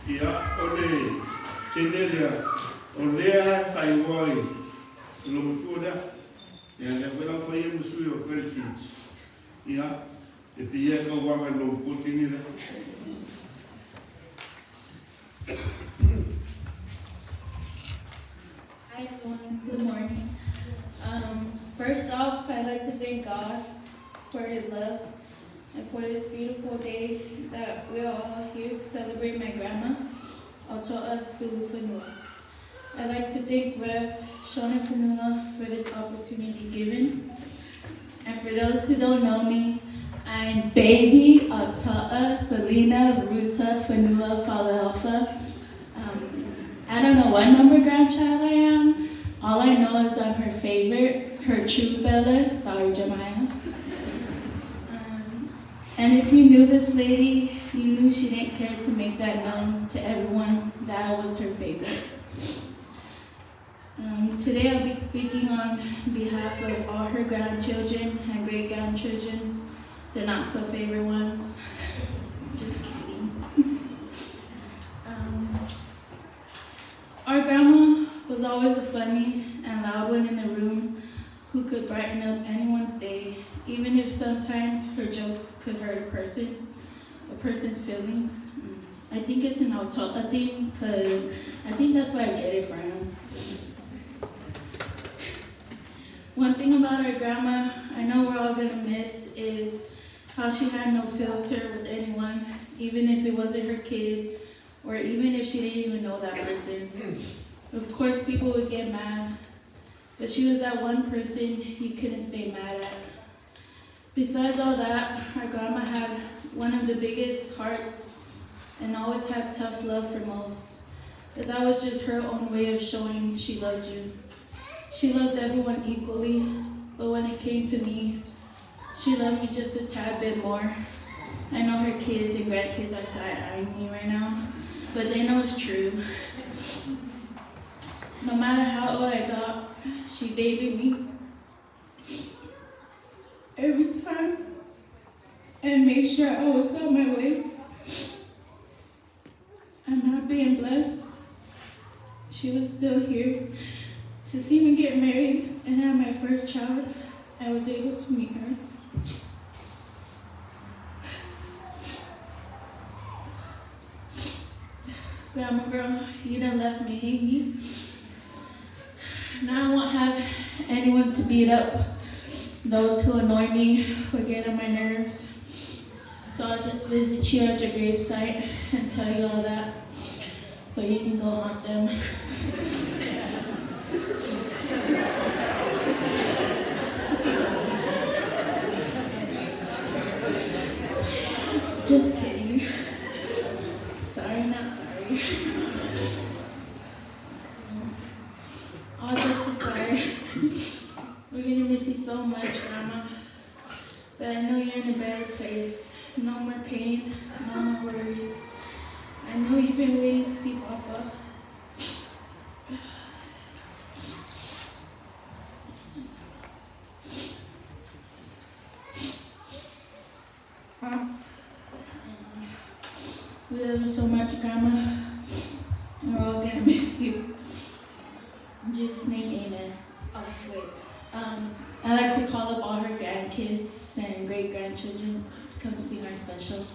Ia, o le teine lea, o lea e faaigoa i le matua lea. Ia, lea foi la ua fai ia ma sui o Grandkids. Ia, e pei e tauvaga i lou matua le teine lea. Hi everyone, good morning. First off, I'd like to thank God for His love and for this beautiful day that we are all here to celebrate my grandma, Auto'a Sulufanua. I'd like to thank Rev. Shona Fanua for this opportunity given. And for those who don't know me, I'm baby Auto'a Selina Ruta Fanua Faleafa. I don't know what number grandchild I am. All I know is I'm her favorite, her true Bella. Sorry, Jeremiah. And if you knew this lady, you knew she didn't care to make that known to everyone that I was her favorite. Today I'll be speaking on behalf of all her grandchildren and great-grandchildren, the not so favorite ones. Just kidding. Our grandma was always a funny and loud one in the room who could brighten up anyone's day, even if sometimes her jokes could hurt a person's feelings. I think it's an Auto'a thing, because I think that's where I get it from. One thing about our grandma I know we're all gonna miss is how she had no filter with anyone, even if it wasn't her kid, or even if she didn't even know that person. Of course, people would get mad, but she was that one person you couldn't stay mad at. Besides all that, our grandma had one of the biggest hearts and always had tough love for most. But that was just her own way of showing she loved you. She loved everyone equally, but when it came to me, she loved me just a tad bit more. I know her kids and grandkids are side-eyeing me right now, but they know it's true. No matter how old I got, she babied me every time and made sure I always got my way. I'm happy and blessed she was still here to see me get married and have my first child. I was able to meet her. Grandma girl, you done left me hanging. Now I won't have anyone to beat up those who annoy me or get on my nerves. So I'll just visit you at your gravesite and tell you all that so you can go haunt them. Just kidding. Sorry, not sorry. All jokes aside, we're gonna miss you so much, Grandma. But I know you're in a better place. No more pain, no more worries. I know you've been waiting to see Papa. We love you so much, Grandma. And we're all gonna miss you. In Jesus' name, amen. Oh, wait. I'd like to call up all her grandkids and great-grandchildren to come sing our special.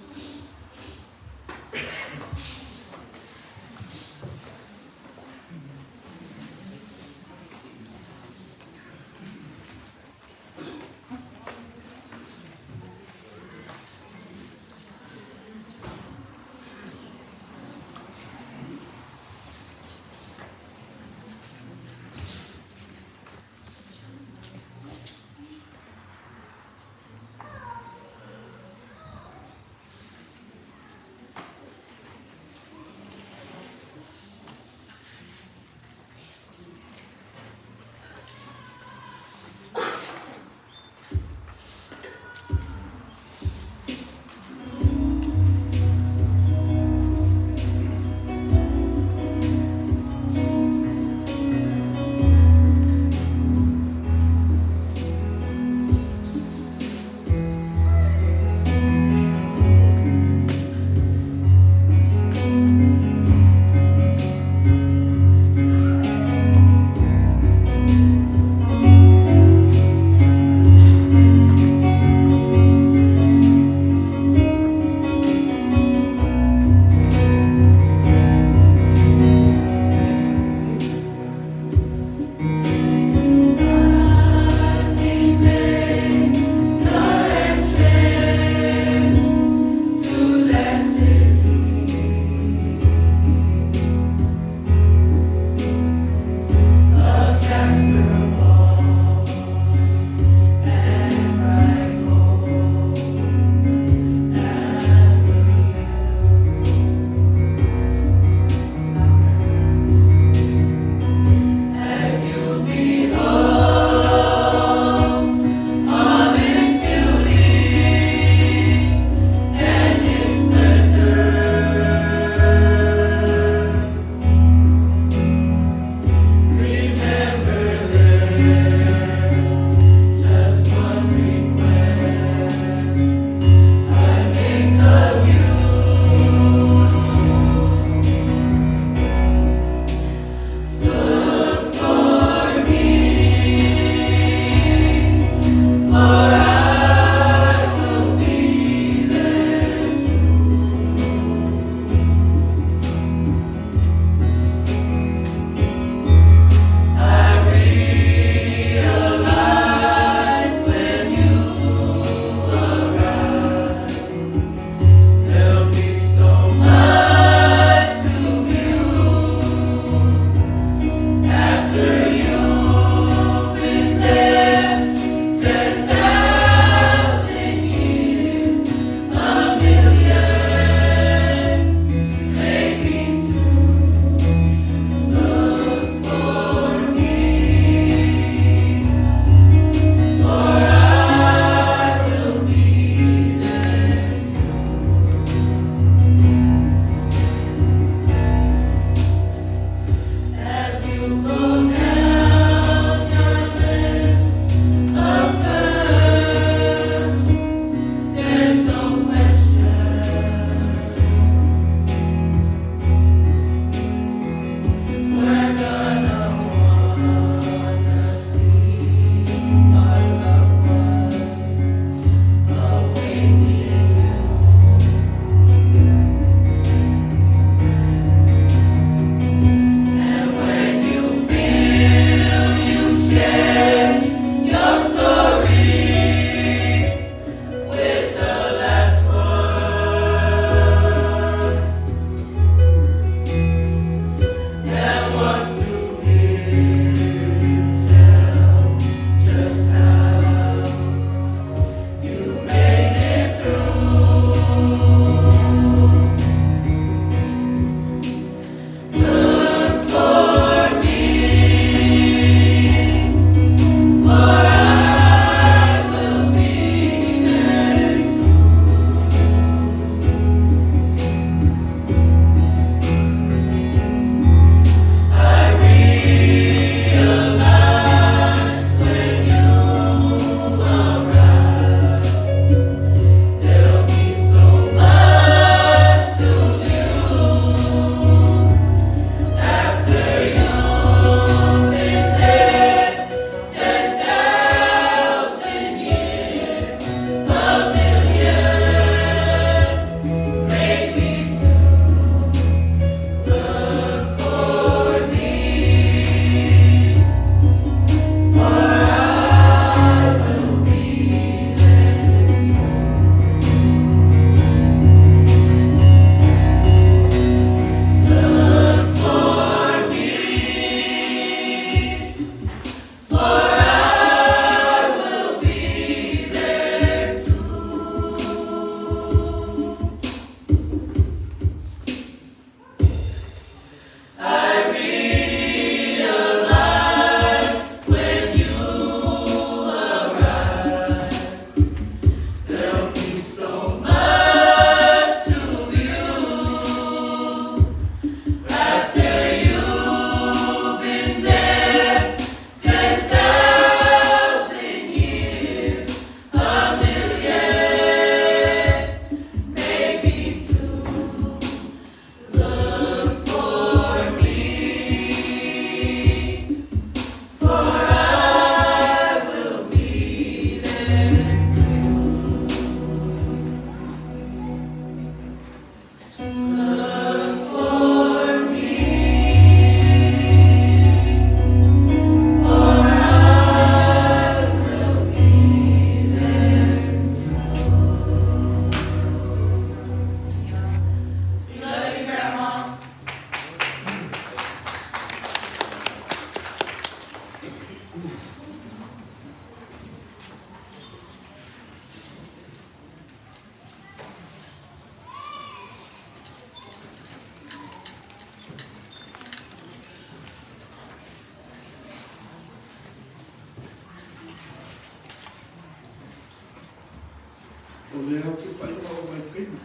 O lea ou te fai ma ou vaitaimi.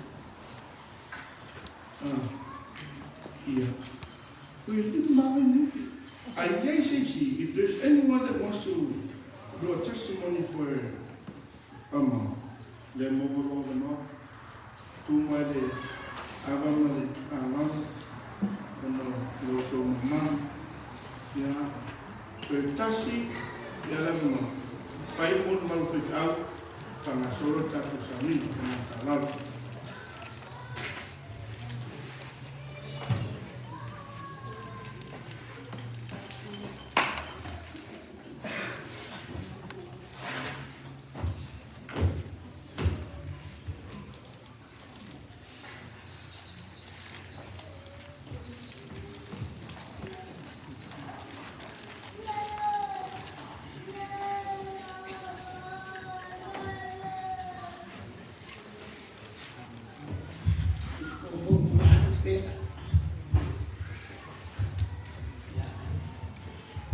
Ah, ia. Toe lima lava minute. A i ai se isi, if there's anyone that wants to do a testimony for um, lea maua lou avanoa, tu mai le ava ma le alala, ona o lo outou mamalu. Ia, toe tasi ia le avanoa, fai mo le malu faifeau, faagasolo le tatou sauniga, ma le faaaloalo.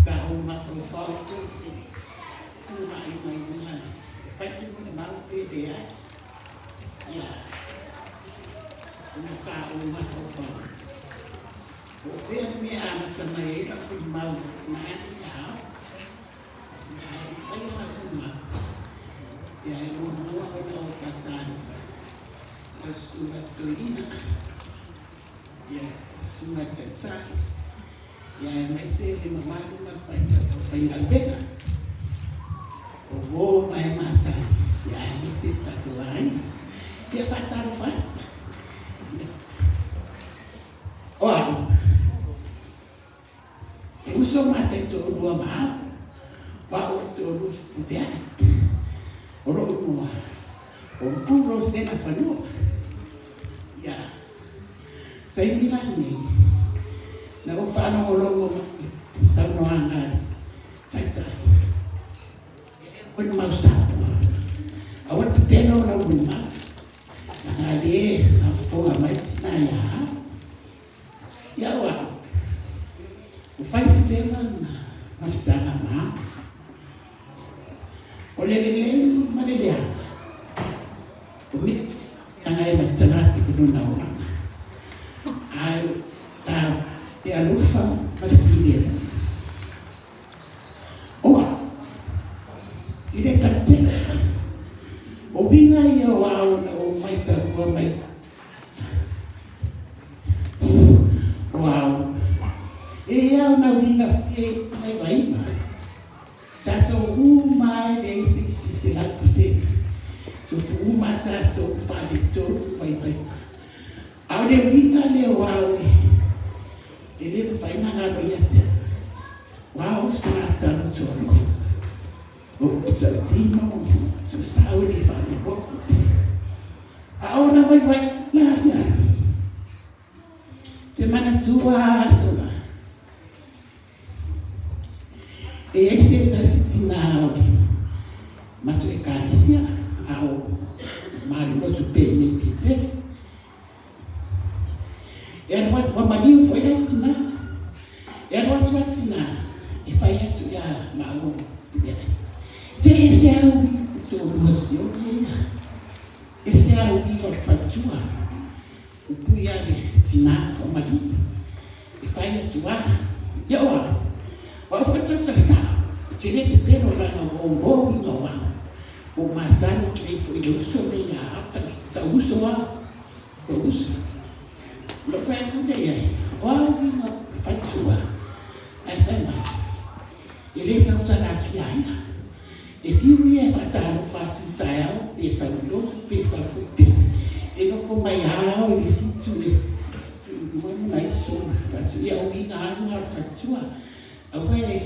Sa ou mafaufau ou te tulai mai luga e fai se molimau pe leai. Ia, ona sa ou mafaufau, po o fea le mea e amata mai ai lau molimau i le tina nei ia au. Ia, ae le i faia lau molimau, ia e muamua ona ou faatalofa i lau susuga toeaina, ia, susuga taitai, Ia aemaise le mamalu ma le paia o le aufaigaluega o uo ma e masani, ia aemaise le tatou aiga. Ia faatalofa atu. Ia. O au, e uso ma taitoalua ma au, o au o le toalua fepuleai. O lou igoa, o Mpu Rosena Fanua. Ia. Taimi la lenei, na ou faalogologo i le saunoaga a le Taitai, e ea molimau Samoa, aua le pepelo o lau molimau, leaga o lea e faafofoga mai le tina ia au. Ia au au, ua fai si leva na mafutaga ma au. O le lelei ma le leaga, o mea feagai ma le tagata i lona olaga. Ae o le alofa ma le filemu. O au, i le tautele, o uiga ia o au na ou maitaua mai o au, e i au na uiga e mai vaima. Tatou uma e leai se isi 100%. Tofu uma tatou faaletonu mai vaima. A o le uiga lea o au e le mafai ona galo ia te au. O au o se tagata loto alofa. O upu tautino, o upu tuusao e le faaleloa. A o ona waiwai la ia. Te manatua aso la. E iai se tasi tina o le matou ekalesia a o malolotu penei Petele. E alu atu, ua maliu foi la le tina. E alu atu la le tina e fai atu ia maua ma Puleai. Se ese au i toalua sione ia. Ese au i o le faletua. Pupui a le tina o maliu. E fai atu a. Ia o au. O au foi tata sa. Te le pepelo leaga ua ou lou i ngau au. Ua ou masani lelei foi i le uso nei ia au. Tau uso au. Tau uso. Ona ou fai atu lea i ai, o au i ngau faletua. Ae fai mai, e le tautala atu ia ia. E fiu ia e faatalofa atu i taeao, pe sau i lotu, pe sau foi i pese. E nofo mai lava au i le isi itu e tuuina lona iso ma fatu. Ia o uiga lava na o le faletua. Aua e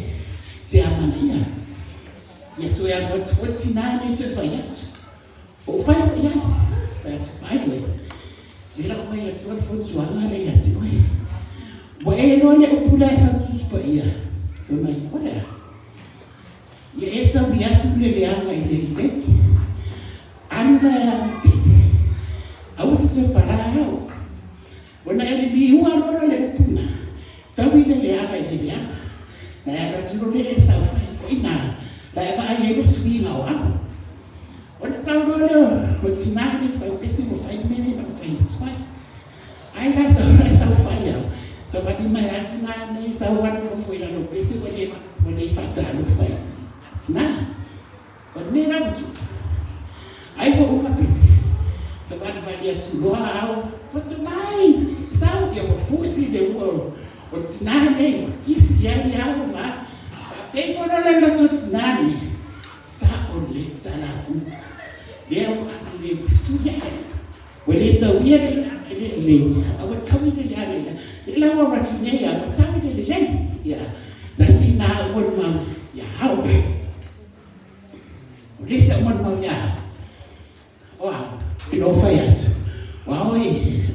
te amanaia. Ia toe alu atu foi le tina nei toe fai atu. Ou fai loa i ai, fai atu, Ai oe, lea la ua fai atu le fautuaga lea ia te oe. Ua e iloa le upu lea sau Tusi Paia, fai mai, o le a? Ia e taui atu le leaga i le lelei. Alu la e alu i pese. Aua te toe palā au. Ona e liliua loa la le upu na, taui le leaga i le leaga. Na e alu atu loa lea e saofai, o i ina la e vaai ai le suiga o au. Ona sau loa lea O le tina lenei sau pese ua fai le mea lea na ou fai atu ai. Ai la sau la sau fai au, savali mai lava le tina lenei sau alu nofo i lalo o pese ua le ua le faatalofa i le tina. O le mea la ua tupu, ai ua uma pese, savalivali atu loa au, poto mai, sau, ia ua fusi le ua o le tina lenei, ua kisi i ai au ma faapea ifo loa le loto o le tina lenei, sao le talavu lea ua alu le suli ae. Ua le tauia le le lelei, a ua taui le leaga i le la ua avatu nei a ua taui le lelei. Ia, tasi na au molimau ia ao. O le isi au molimau ia ao, o ao, i lou fai atu, o ao e,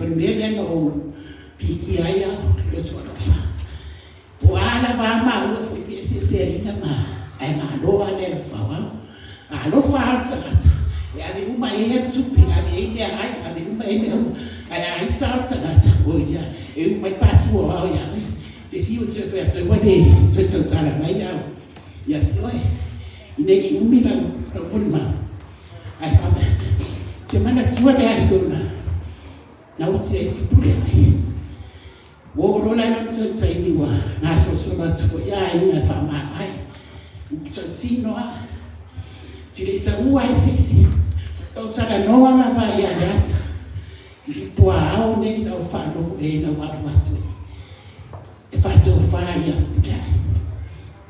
o le mea lea na ou piitia ai au, lotu alofa. Po o a lava a maua foi feeseeseaiga ma ae malo a le alofa o au. A alofa a le tagata, e ave uma i ai ana tupe, ave i ai meaai, ave uma i ai mea uma. Ae a ita a le tagata, o ia, e uma ai le patu o ao ia oe. Te fiu e toe fai atu ai ua le toe tautala mai au ia te oe. I nei umi lau lau molimau, ae faapea, te manatua le aso na na oti ai Fepuleai. Ua oo loa la i lona taimi ua gasolosolo atu foi a aiga e faamavae. Ua tautino a, ti le i taua ai se isi. Ou talanoa lava ia Leata i le puaao nei na ou faalogo i ai na ou alu atu e faatofa ia Fepuleai.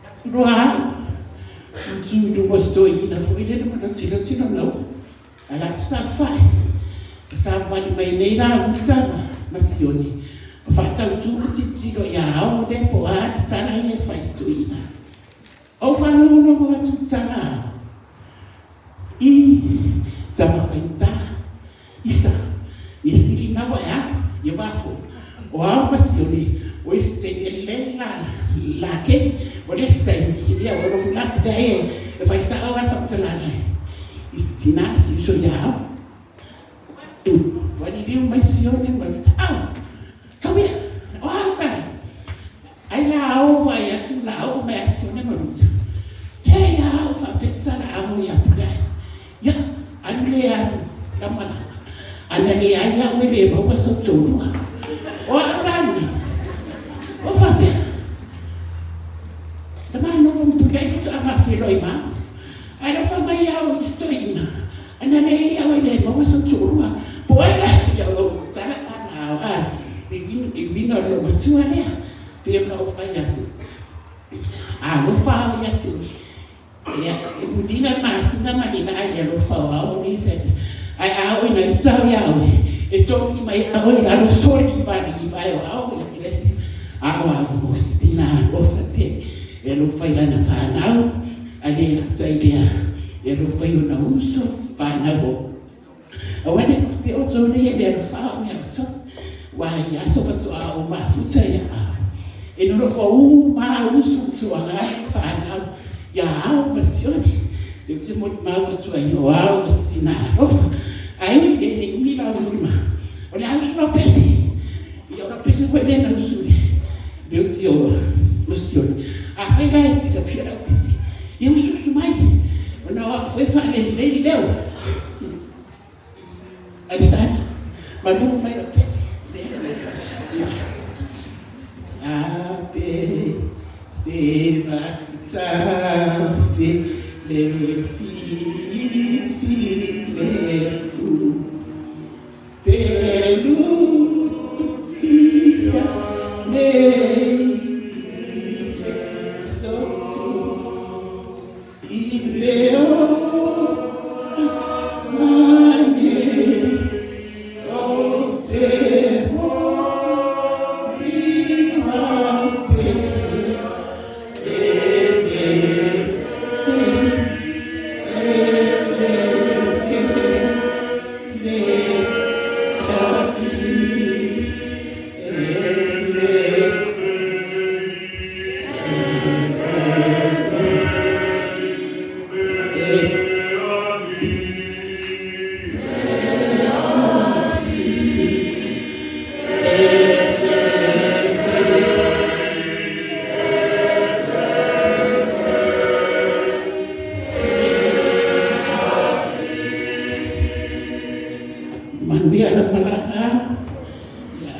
Atu loa au, tutu i luma o si toeaina foi lele ma lona tilotilo na ua. Ae la te saofai, ka savali mai nei la uta ma Sione, ma faatautu ma tilotilo ia ao lea po o a le tala ia e fai i si toeaina. Ou faalogologo atu i tala ao, i tama faigata, isa, ni sili na ua e alu, ia wā foi, o ao ma Sione, o isi taimi e lelei la la ke, o le isi taimi, ia ua lofu la pule ai e fai sa'o a le faamatalaga i si tina si uso ia ao. Tu, ua liliu mai Sione ma le au, sau ia, o au tala. Ai la ao vaai atu la oo mai a Sione ma Ruta. Te ia au faapea tala ao ia pule ai. Ia, alu le alu, lama lama. Ana leai au e le maua sou toalua. O au la nei, ua faapea, na ma nofo ma pule ai faatoa ma feiloai ma au. Ae alofa mai au i si toeaina, ana leai au e le maua sou toalua. Po o ai la, ia ou tala ana ao, a, i uiga o le loomatua lea, pei ona ou fai atu, alofa au ia te oe. Ia, e muliga le masina ma le laa i le alofa o ao nei fai atu, ae a oo ina ita au ia oe, e togi mai a oe i lalo soli vali vae o ao ia Kelesi, ao a o sina alofa tele, e alofa i lana fanau, a le gata i lea, e alofa i ona uso, fanau o. Aua ne i faapea outou nei e le alofa au ia outou, aua i aso faatoa ou mafuta ia au, e nonofo uma lava uso ma tuaga ma fanau ia ao ma Sione, lea ou te molimau atu ai o ao ma se tina alofa. Ae ui i le umi la uli ma, o le a usu lau pese, ia o lau pese foi lea na usu i le uti o Sione. Afai la e silafia lau pese, ia usuusu mai, ona o au foi e faalelelei leo. Alisana, malu mai lau pese. A pe se vaitafe le fi fi le lu te lu tia nei le so i le ola mane o te moni mau pea e le e le e le e le e le. Manuia lau malaga. Ia,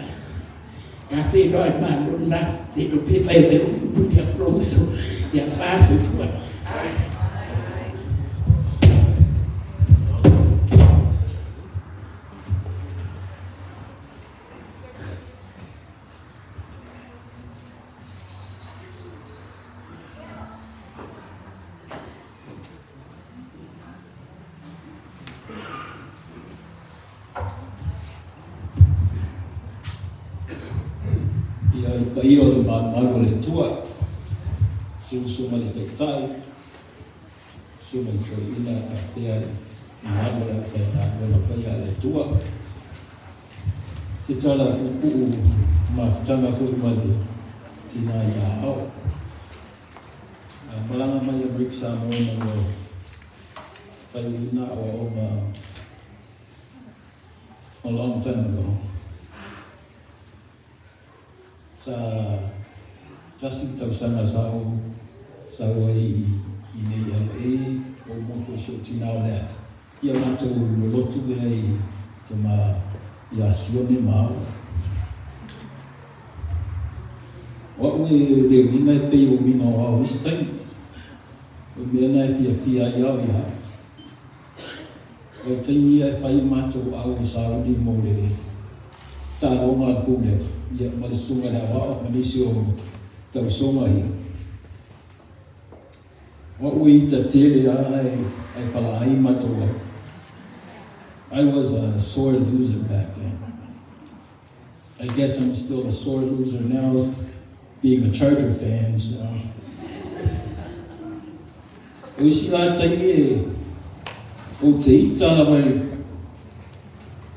ta feiloai malo lena, le iloa pe vaivai ou mulimuli atu lou uso. Ia fa soifua. Ia le paia o le malumalu o le Atua, susu ma le Taitai, susu ma le Toeaina faapea le mamalu o le aufaigaluega paia a le Atua. Se tala puupuu mafutaga foi ma le tina ia Ao. Malaga mai Amerika Samoa ina ua faiuina aoaoga a long time ago. Sa tasi le tausaga sa ou sau ai i nei LA, ou nofo i si ou tina o Leata. Ia matou lolotu lea i tama ia Sione ma au. O au e le uiga e pei o uiga o ao isi taimi. O mea na e fiafia ai au ia au. O le taimi ia e fai a matou au e sauni mo le taaloga a le pule, ia, ma le susuga i le aoao ma nisi o tausoga ia. O au e ita tele a ae, ae palaai matou au. I was a sore loser back then. I guess I'm still a sore loser now being a Charger fan, so. O isi la taimi e ou te ita lava i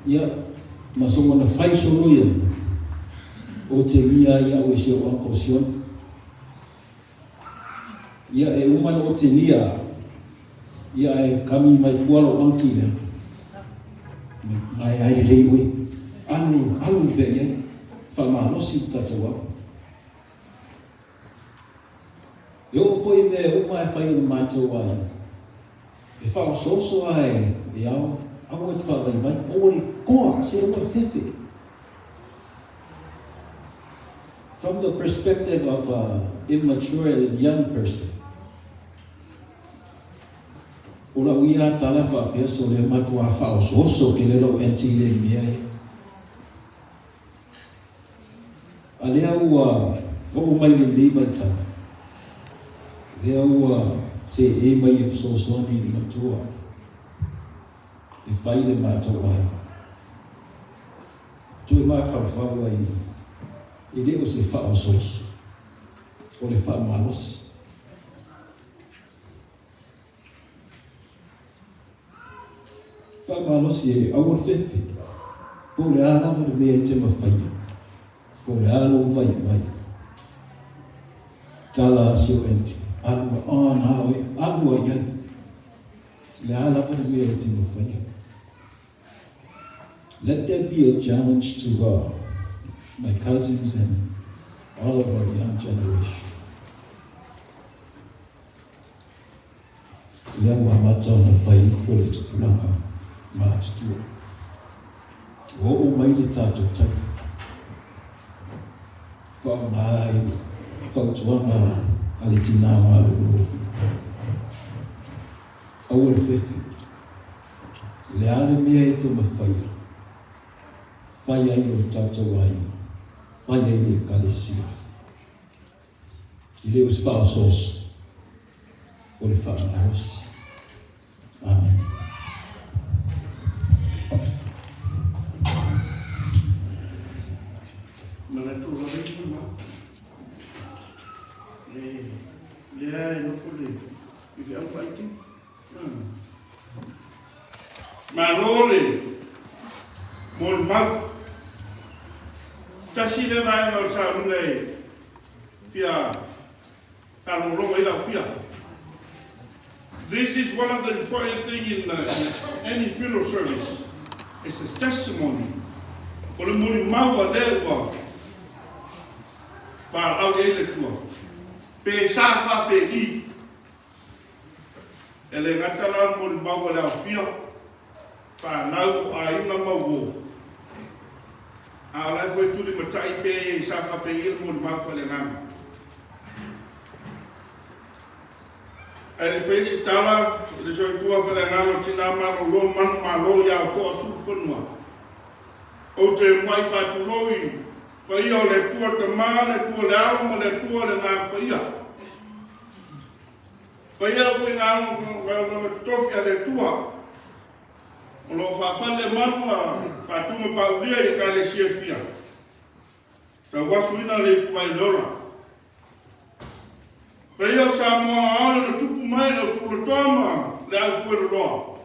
ia ma so ona fai solo ia ou te mia ai au e si ou Uncle Sion. Ia e uma na o te nia ia e kami mai kua lo uncle lea. Mai ai lelei oe. Alu, alu pea ia. Whamalosi o tatou au. E oo foi i mea uma e fai o le matou aiga, e faaosooso lava e ao, aua e te faavaivai, aua le koa, se aua le fefe. From the perspective of a immature and young person, o lau ia tala faapea so le matua faaosooso kele lou aunty le mea e. A lea ua oo mai lenei vaitau, lea ua seei mai e fesoasoani i le matua e fai le matou aiga. Toe mafaufau ai e le o se faaosooso, o le faamalosi. Faamalosi e aua le fefe, po o le a lava le mea e te mafaia, po o le a lou vaivai. Tala a si ou aunty, alu a on a oe, alu a iai. Le a lava le mea e te mafaia. Let that be a challenge to my cousins and all of our young generation. Lea ua amata ona fai ifo le tupulaga matutua. Ua oo mai le tatou taimi. Faaaoga ai fautuaga a le tinā malolo. Aua le fefe. Le a le mea e te mafaia, fai ai lo tatou aiga, fai ai le ekalesia. E le o se faaosooso, o le faamalosi. Amen. Manatu lava i ma. Le lea e nofo le i le au aiti. Malo le molimau. Tasi le vaega o le saunoaga e fia faalogologo ai lau fia. This is one of the important thing in any funeral service. It's a testimony. O le molimau a lea ua valaau i ai le Atua. Pe sa fa pe i. E le gata la le molimau a le aofia. Fanau, o aiga ma uō. A o la e foi tulimatai pe sa faapei le molimau faaleagaga. Ae le faia se tala i le soifua faaleagaga o tinā malolo manumalo iā o Toasulufanua. Ou te muai faatulou i paia o le Atua Tama, le Atua le Alo ma le Atua le Agaga Paia. Paia o faigaluega totofi a le Atua o lo o faafale manu ma faatuma paulia i Ekalesia e fia. Tauasuina le ipuvai o le ola. Paia o Samoa ao i ona tupu mai o Tulatoa ma le Aufueloloa,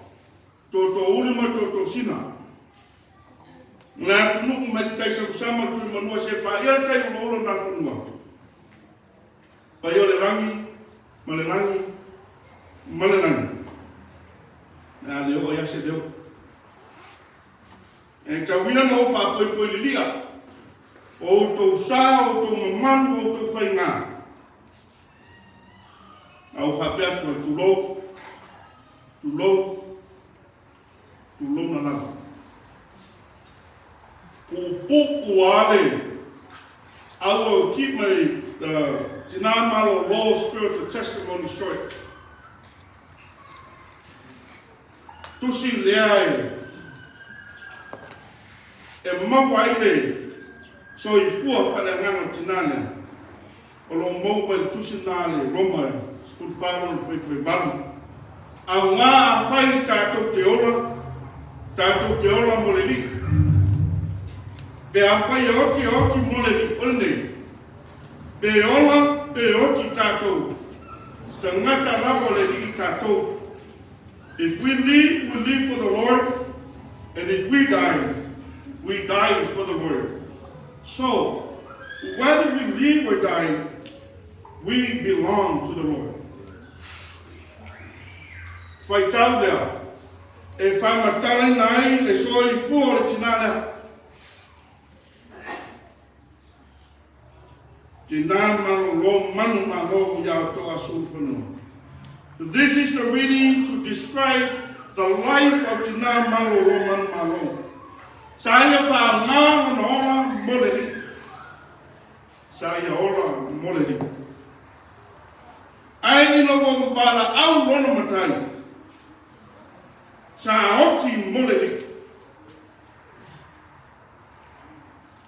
Tootoouli ma Tootoosina. Le atunuu mai le tai samasama Tuimanua se paia le tai ulaula o Nafanua. Paia o le lagi ma le lagi ma le lagi. Le a le oo ai se leo. E tauina na ou faapoipoi lilia, o outou sa, o outou mamalu, o outou faigā. A ou faapea atu ai, tulou, tulou, tulouna lava. Puupuu a le I will keep my tinā malōlō spiritual testimony short. Tusi lea e e maua ai le soifua faaleagaga o le tinā lea, o lo o maua mai le tusi lena a le Roma 14 lona fuaitau e 8. Augā afai tatou te ola, tatou te ola mo le Alii. Pe afai e oti, e oti mo le Alii. O lenei, pe ola, pe oti tatou, tagata lava o le Alii tatou. If we live, we live for the Lord, and if we die, we die for the Lord. So, whether we live or die, we belong to the Lord. Faitau lea, e faamatalaina ai le soifua o le tinā lea. Tinā malolo manu malo iā Toasulufanua. This is the reading to describe the life of Tinā malolo manu malo. Sa ia whaangā lona ola mo le Alii. Sa ia ola mo le Alii. Ae ina ua valaau lona matai, sa oti mo le Alii.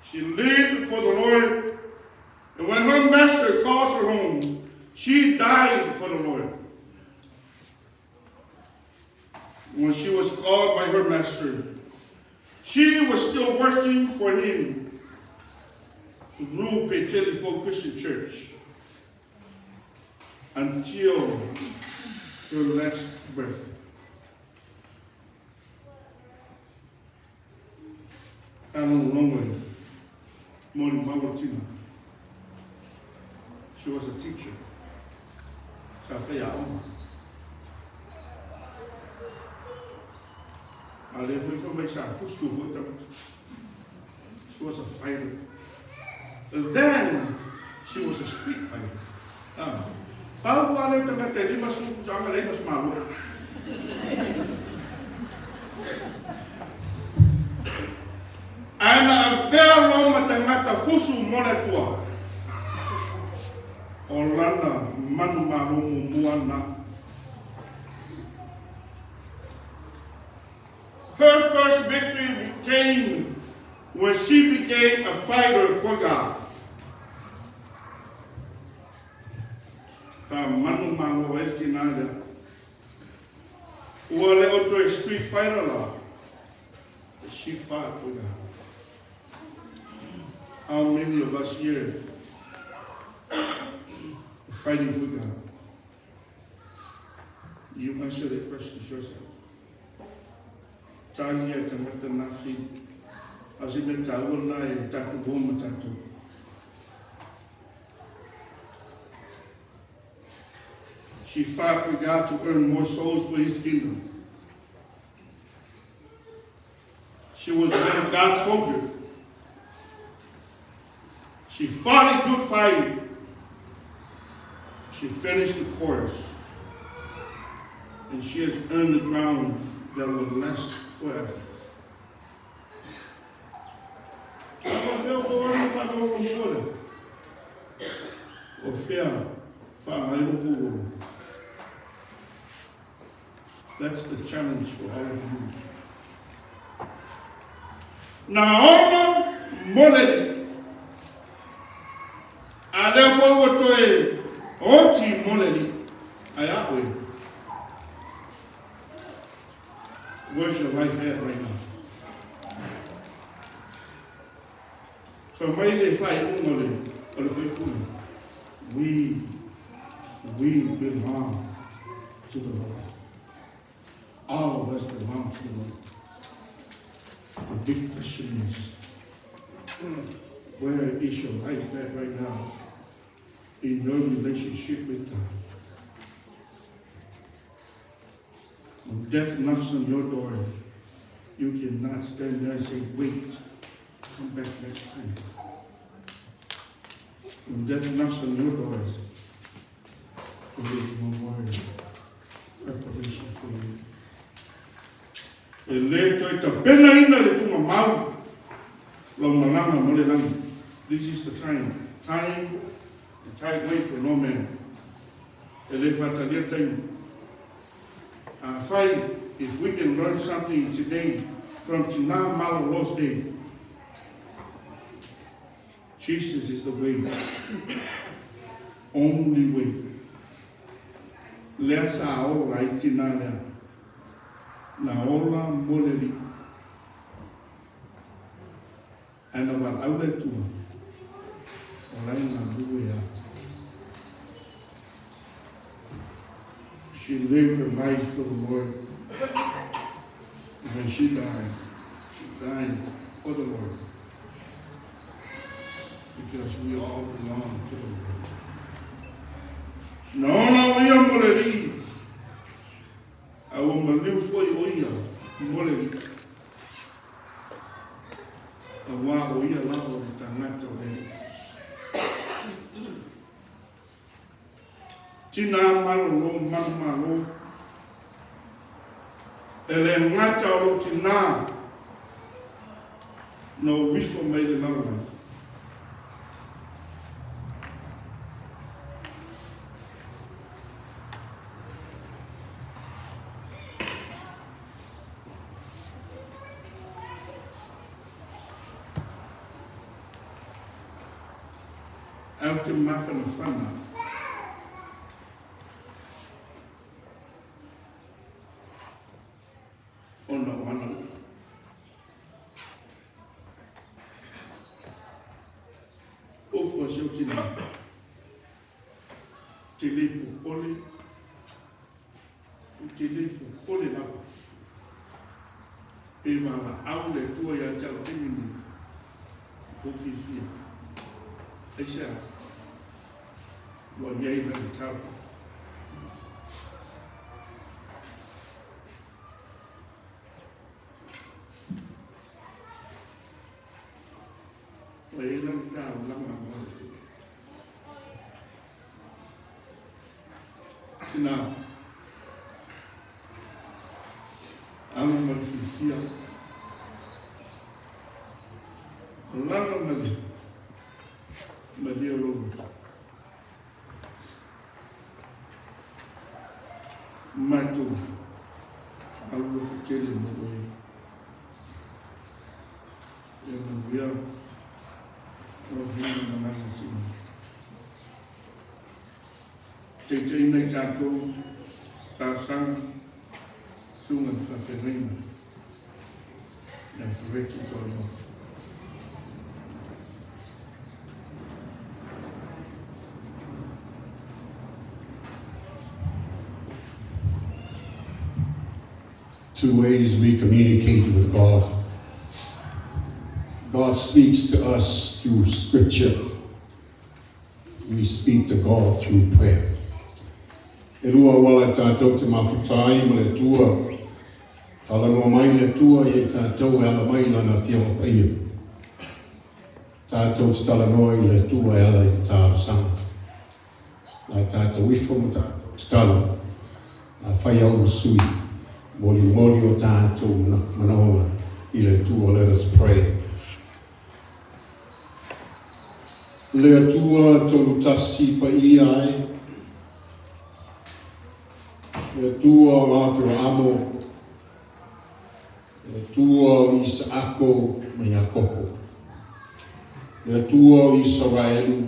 She lived for the Lord, and when her master calls her home, she died for the Lord. When she was called by her master, she was still working for him through Peteli Folk Christian Church until her last breath. Faalogologo e molimau o le tina. She was a teacher. Sa faiaoga. A lea foi fai mai sa fusu foi tagata. She was a fighter. Then she was a street fighter. Ah. Pau a lea tagata e 50 tausaga leai ma se malo. Ae na avea loa ma tagata fusu mo le Atua, o lana manumalo muamua na. Her first victory came when she became a fighter for God. Ka manumalo ai le tinā lea. Ua le o toe street fighter la. But she fought for God. How many of us here are fighting for God? You answer that question yourself. Tali e tangata nā whiri. A se mea tāua nā e tātou hoa ma tātou. She fought for God to earn more souls for his kingdom. She was one of God's soldiers. She fought a good fight. She finished the course. And she has earned the crown. that will last forever. A faafefea o tou alu faalogologo mua lea? O fea faaga ai lo outou olo? That's the challenge for all of you. Na ona mo le Alii. A lea foi ua toe oti mo le Alii. Ae a oe? Where's your life at right now? Fai mai le faaiuga o le, o le faipule, We, we belong to the Lord. All of us belong to the Lord. The big question is, where is your life at right now in your relationship with God? When death knocks on your door, you cannot stand there and say, wait, come back next time. When death knocks on your doors, there is no more preparation for you. E le toe tapenaina le tuugamau lau malaga mo le lagi. This is the time. Time and tide wait for no man. E le faatalia taimi. Afai, if we can learn something today from Tina Malolo's day, Jesus is the way, only way. Lea sa ola ai tina lea, na ola mo le Alii. Ae na valaau le Atua, o la e galue a. She lived her life for the Lord. And when she died, she died for the Lord. Because we all belong to the Lord. Na ona o ia mo le Alii, a ua maliu foi o ia mo le Alii. Auā o ia lava o le tagata o le Alii. Tinā malolo manumalo, e le gata o lou tinā na ou ifo mai le lalolagi. Ae ou te mafanafana. Ona o ana upu. Upu a si ou tina. Te le popole. Ou te le popole lava. Pe valaau le Atua ia te au taimi nei, ua fiafia. Aisea? Ua i ai lana tau. Ua i ai lana taulaga mo le Atua. Tina. Ala ma le fiafia. Alaga ma le malie o lou loto. Matou alolofa tele mo oe. Ia manuia lau Afioga malaga tina. Teiteina i tatou talosaga, susuga i le faafeagaiga ia Fereti Toailoa. Two ways we communicate with God. God speaks to us through scripture. We speak to God through prayer. E lua auala e tātou te mafuta ai ma le Atua. Talanoa mai le Atua ia i tātou e ala mai i Lana Afioga Paia. Tātou te talanoa i le Atua e ala i te talosaga. La tātou ifo ma tātou tatalo. A whai au ua sui. Molimoli o tātou manaoga i le Atua. Let us pray. Le Atua tolutasi paia ai, le Atua o Aperahamo, le Atua o Isaako ma Iakopo, le Atua o Isaraelu,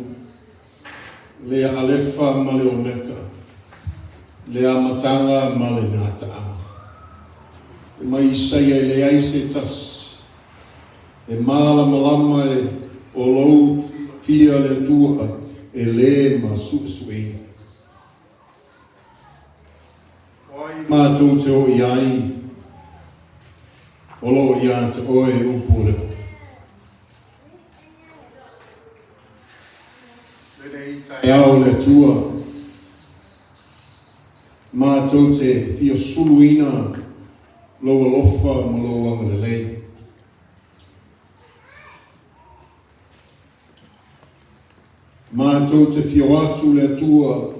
le Alefa ma le Omeka, le Amataga ma le Gataaga. E mai Isaia e leai se tasi e malamalama e o lou silafia le Atua e lē ma suesueina. O ai matou te o i ai, o lo o iā te oe upu o le. Taeao le Atua, matou te fia suluina lou alofa ma lou agalelei. Matou te fia o atu le Atua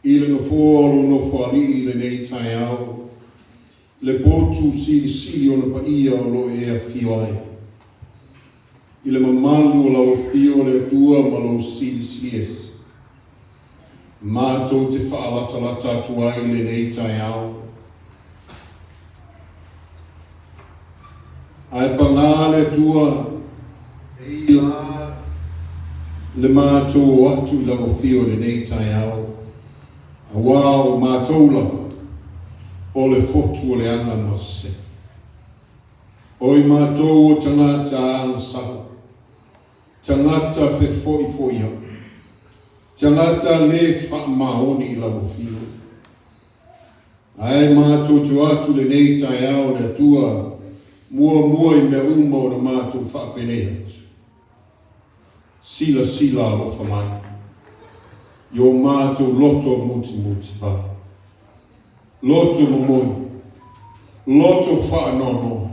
i le nofoa o lou Nofoalii i lenei taeao, le potu silisili ona paia o lo o e afio ai. I le mamalu o lau afio le Atua ma lou silisili ese, matou te faalatalata atu ai i lenei taeao. Ae pagā le Atua e i la le matou o atu i lau afio i lenei taeao, auā o matou lava o le fotu o le aga ma se. Oi matou o tagata agasala, tagata fefoifoiaʻi, tagata le faamaoni i lau afio. Ae matou te o atu lenei taeao le Atua muamua i mea uma ona matou faapenei atu. Silasila alofa mai i o matou loto mutimutivai, loto momoli, loto faanoanoa,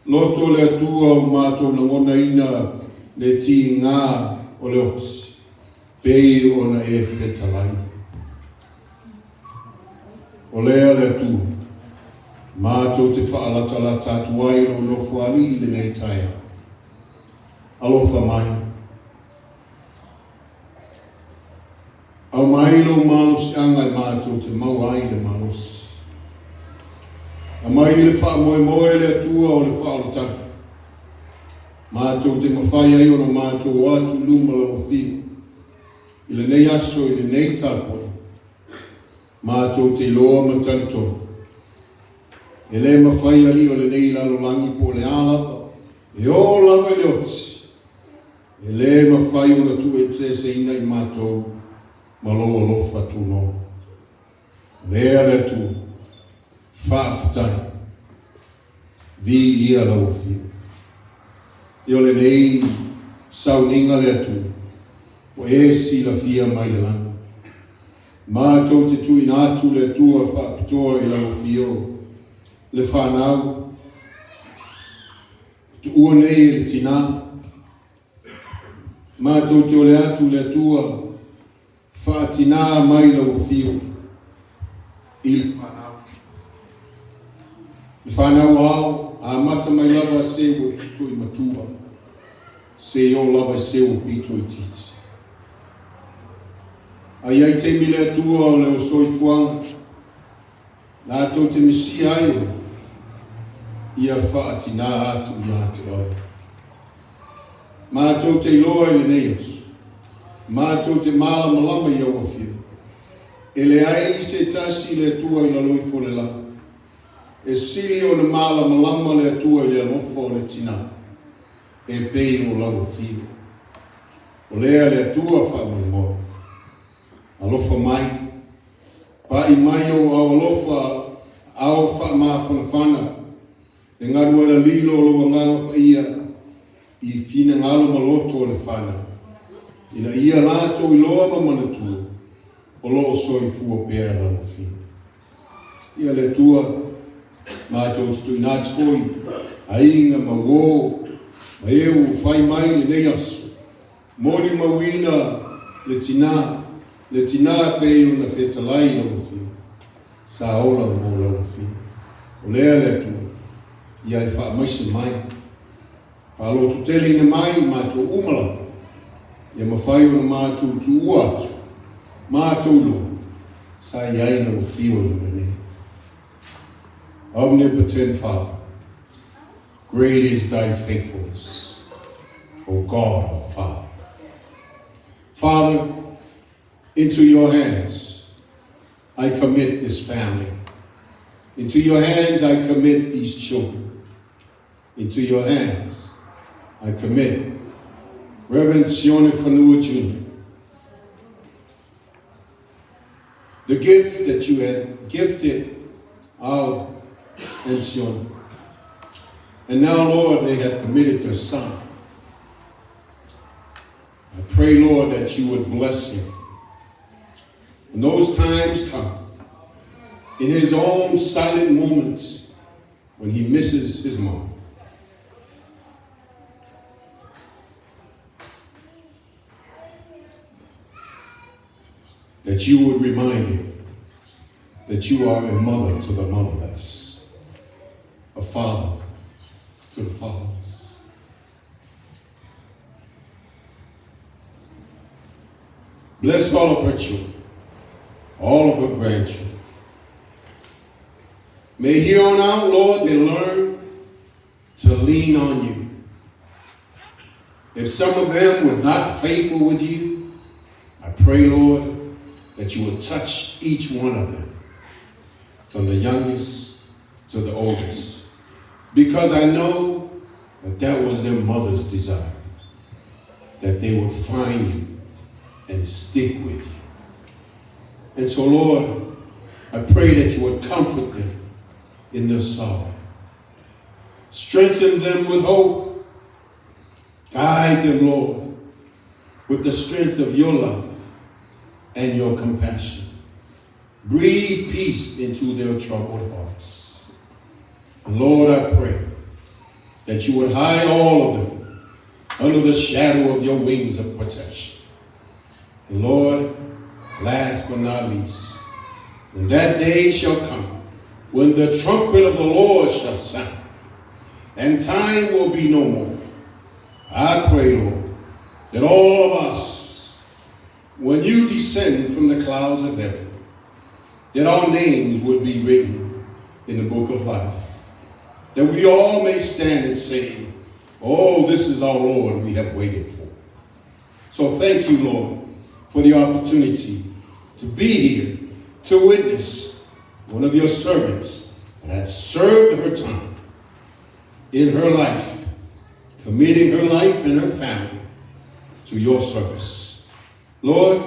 loto le Atua o matou lagonaina le tiga o le oti, pei ona e fetalai. O lea le Atua, matou te faalatalata atu ai lou Nofoalii i lenei taeao. Alofa mai. Aumai lou malosiaga e matou te maua ai le malosi. Aumai le faamoemoe le Atua o le faaolataga. Matou te mafai ai ona matou o atu i luma lau afio i lenei aso i lenei tapuaiga. Matou te iloa ma talitonu, e le mafai alii o lenei lalolagi po o le a lava, e oo lava i le oti, e le mafai ona tuueseeseina i matou ma lou alofa tunoa. O lea le Atua, faafetai. Viia lau Afioga. Ia o lenei sauniga le Atua, ua e silafia mai le lagi. Matou te tuuina atu le Atua faapitoa i lau Afio, le fanau, tuua nei e le tinā. Matou te ole atu le Atua faatinā mai lau Afio i le fanau. Le fanau ao, amata mai lava se ua pito i matua, se i oo lava i se ua pito itiiti. A i ai taimi le Atua o le soifuaga, latou te misia ai oe, ia faatinā atu ia te oe. Matou te iloa i lenei aso, matou te malamalama i au afio, e leai se tasi le Atua i lalo ifo o le lā, e sili ona malamalama le Atua i le alofa o le tinā, e pei o lau afio. O lea le Atua faamoemoe. Alofa mai, paʻi mai ou ao alofa, ao faamafanafana, le galuega lilo o lou Agaga Paia i finagalo ma loto o le fanau, ina ia latou iloa ma manatua o lo o soifua pea lau Afioga. Ia le Atua, matou te tuuina atu foi aiga ma uo ma e ua fai mai lenei aso, molimauina le tinā, le tinā pei ona fetalai lau Afioga. Sa ola mo lau afioga. O lea le Atua, ia e faamaise mai, faalototeleina mai i matou uma lava, ia mafai ona matou tuua atu, matou iloa, sa i ai lau afio i luga nei. Omnipotent Father, great is thy faithfulness, O God our Father. Father, into your hands I commit this family. Into your hands I commit these children. Into your hands I commit Reverend Sione Fonua Jr., the gift that you had gifted of and Sione. And now, Lord, they have committed their son. I pray, Lord, that you would bless him. When those times come, in his own silent moments, when he misses his mom, that you would remind him that you are a mother to the motherless, a father to the fatherless. Bless all of her children, all of her grandchildren. May here on out, Lord, they learn to lean on you. If some of them were not faithful with you, I pray, Lord, that you will touch each one of them, from the youngest to the oldest, because I know that that was their mother's desire, that they would find you and stick with you. And so, Lord, I pray that you would comfort them in their sorrow. Strengthen them with hope. Guide them, Lord, with the strength of your love and your compassion. Breathe peace into their troubled hearts. And Lord, I pray that you would hide all of them under the shadow of your wings of protection. And Lord, last but not least, when that day shall come, when the trumpet of the Lord shall sound, and time will be no more, I pray, Lord, that all of us, when you descend from the clouds of heaven, that our names would be written in the book of life, that we all may stand and say, oh, this is our Lord we have waited for. So thank you, Lord, for the opportunity to be here, to witness one of your servants that had served her time in her life, committing her life and her family to your service. Lord,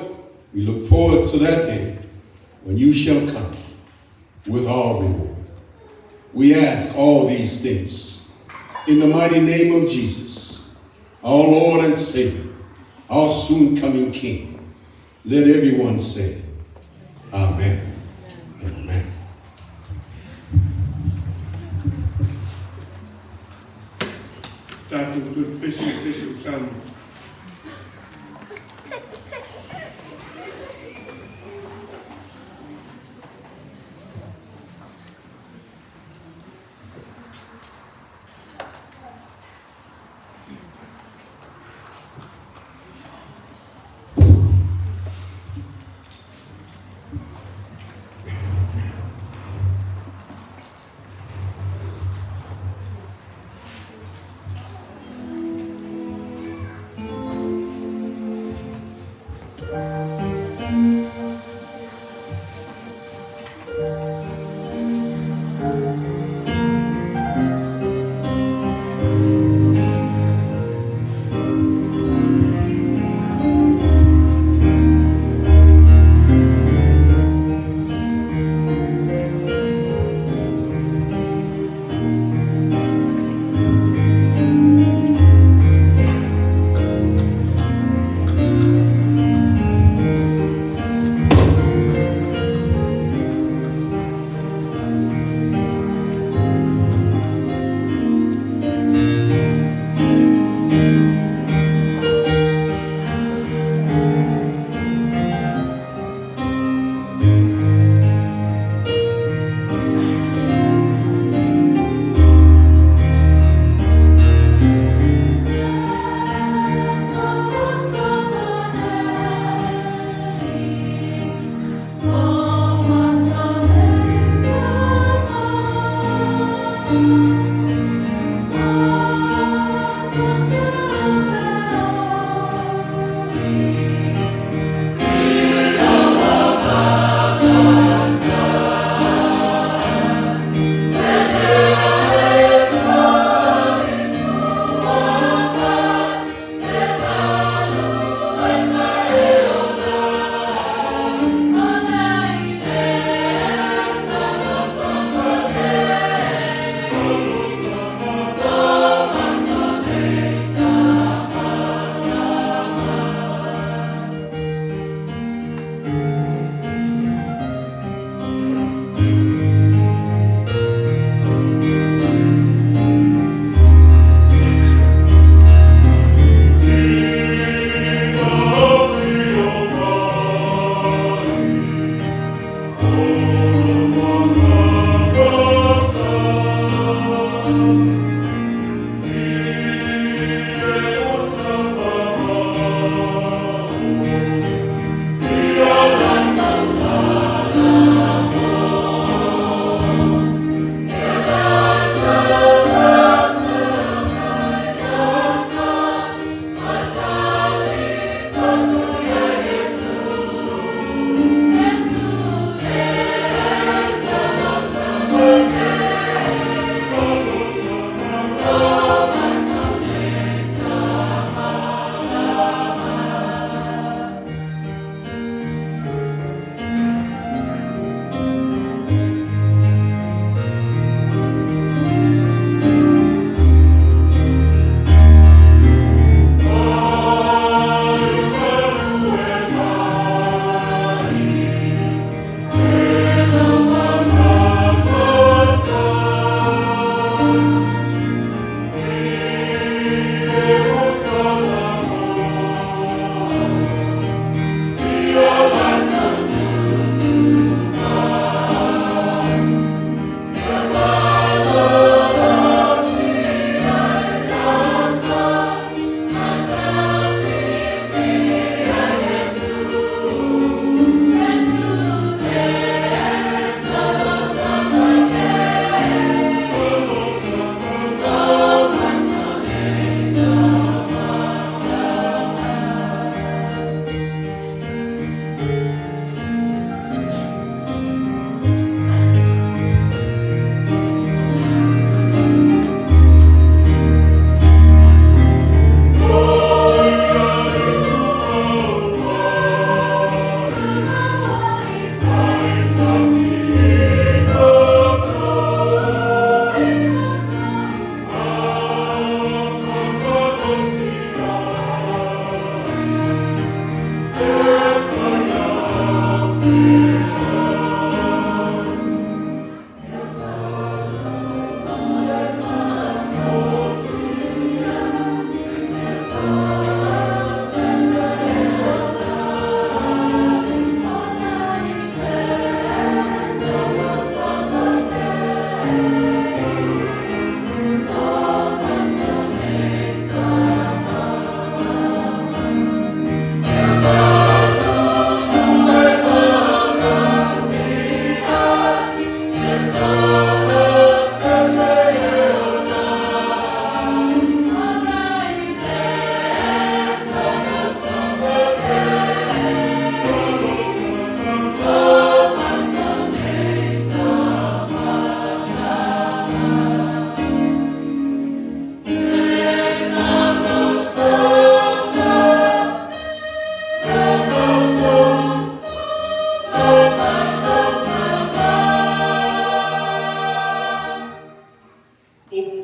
we look forward to that day when you shall come with our reward. We ask all these things in the mighty name of Jesus, our Lord and Savior, our soon coming King. Let everyone say, Amen. Amen. Tatou toe pese i pese o Samoa.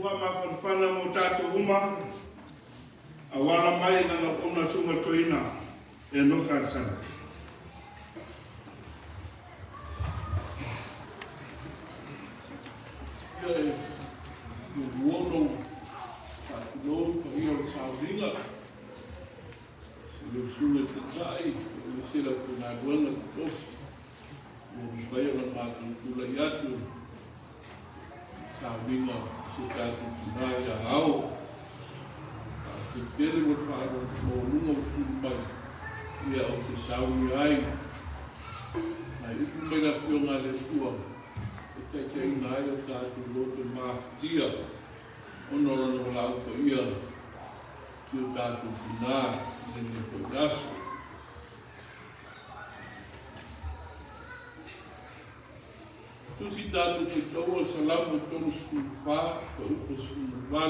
faamafanafana mo tatou uma, auala mai i lana auauna Susuga Toeaina Enoka Alesana. Ia e muamua ona ou faatulou i le paia o le sauniga, i lau Susuga i le Taitai, aemaise le aufaigaluega totofi ua mafai ona matou tulai atu i le sauniga o si o tatou tina ia Ao. Faafetai tele mo le faaaloalo ua tuuina mai, ia ou te saunia ai nai upu mai le Afioga a le Atua e taitaiina ai o tatou loto mafatia ona o Lana valaau paia i o tatou tina i lenei foi aso. Tusi tatou faitaua le Salamo 34, fuaiupu 18, ua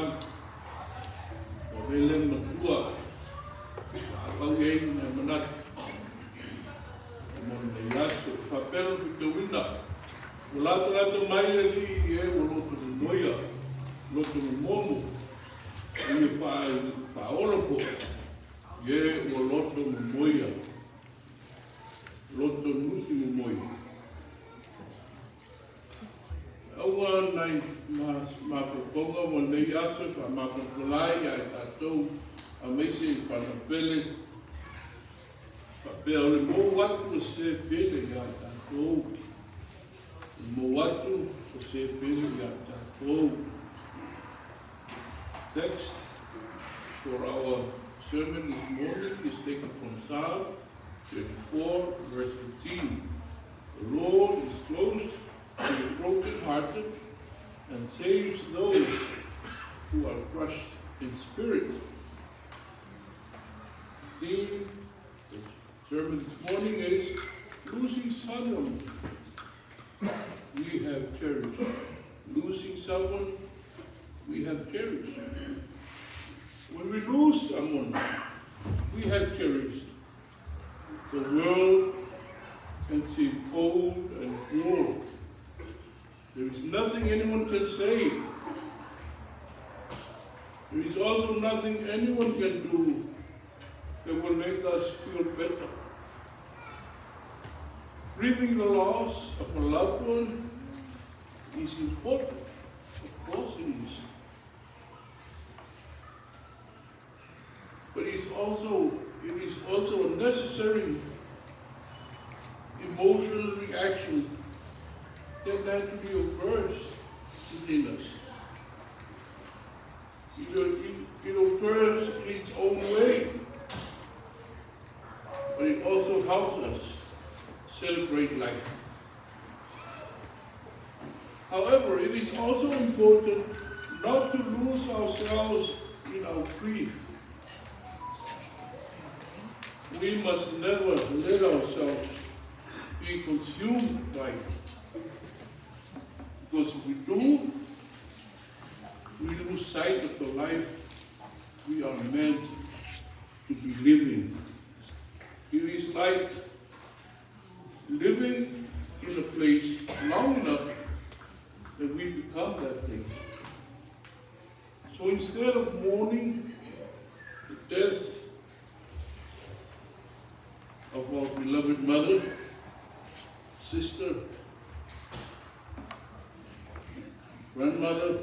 avea lea ma matua e faaauau i ai nai manatu mo lenei aso. E faapea lona faitauina, Ua latalata mai le Alii i e ua loto nonoia, loto momomo, a ia faaola foi i e ua loto momoia, loto nuti momoia. Aua nai mafaufauga mo lenei aso e faamafanafana ai ia i tatou aemaise i whanau pele, faapea o le mou atu o se pele ia i tatou. Le mou atu o se pele ia i tatou. Text for our sermon this morning is taken from Psalm 34, verse 18. The Lord is close to the brokenhearted and saves those who are crushed in spirit. Theme the sermon this morning is losing someone we have cherished. Losing someone we have cherished. When we lose someone we have cherished, the world can seem cold and cruel. There is nothing anyone can say. There is also nothing anyone can do that will make us feel better. Grieving the loss of a loved one is important. Of course it is. But it is also a necessary emotional reaction that naturally occurs within us. It occurs in its own way, but it also helps us celebrate life. However, it is also important not to lose ourselves in our grief. We must never let ourselves be consumed by it. Because if we do, we lose sight of the life we are meant to be living. It is like living in a place long enough that we become that thing. So instead of mourning the death of our beloved mother, sister, grandmother,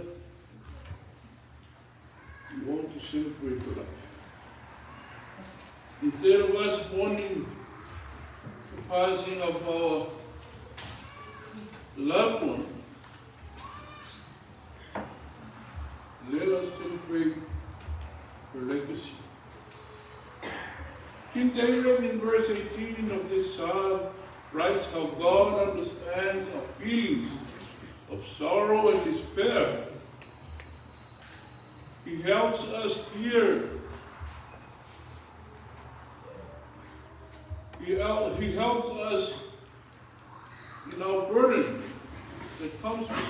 we want to celebrate her life. Instead of us mourning the passing of our loved one, let us celebrate her legacy. King David in verse 18 of this psalm writes how God understands our feelings of sorrow and despair. He helps us hear. He helps us in our burden that comes with it.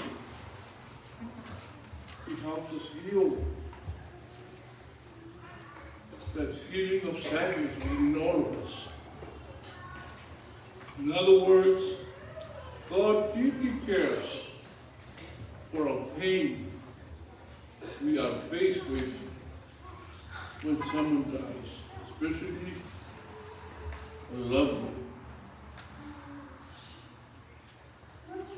He helps us heal that feeling of sadness within all of us. In other words, God deeply cares for our pain. someone dies, especially a loved one.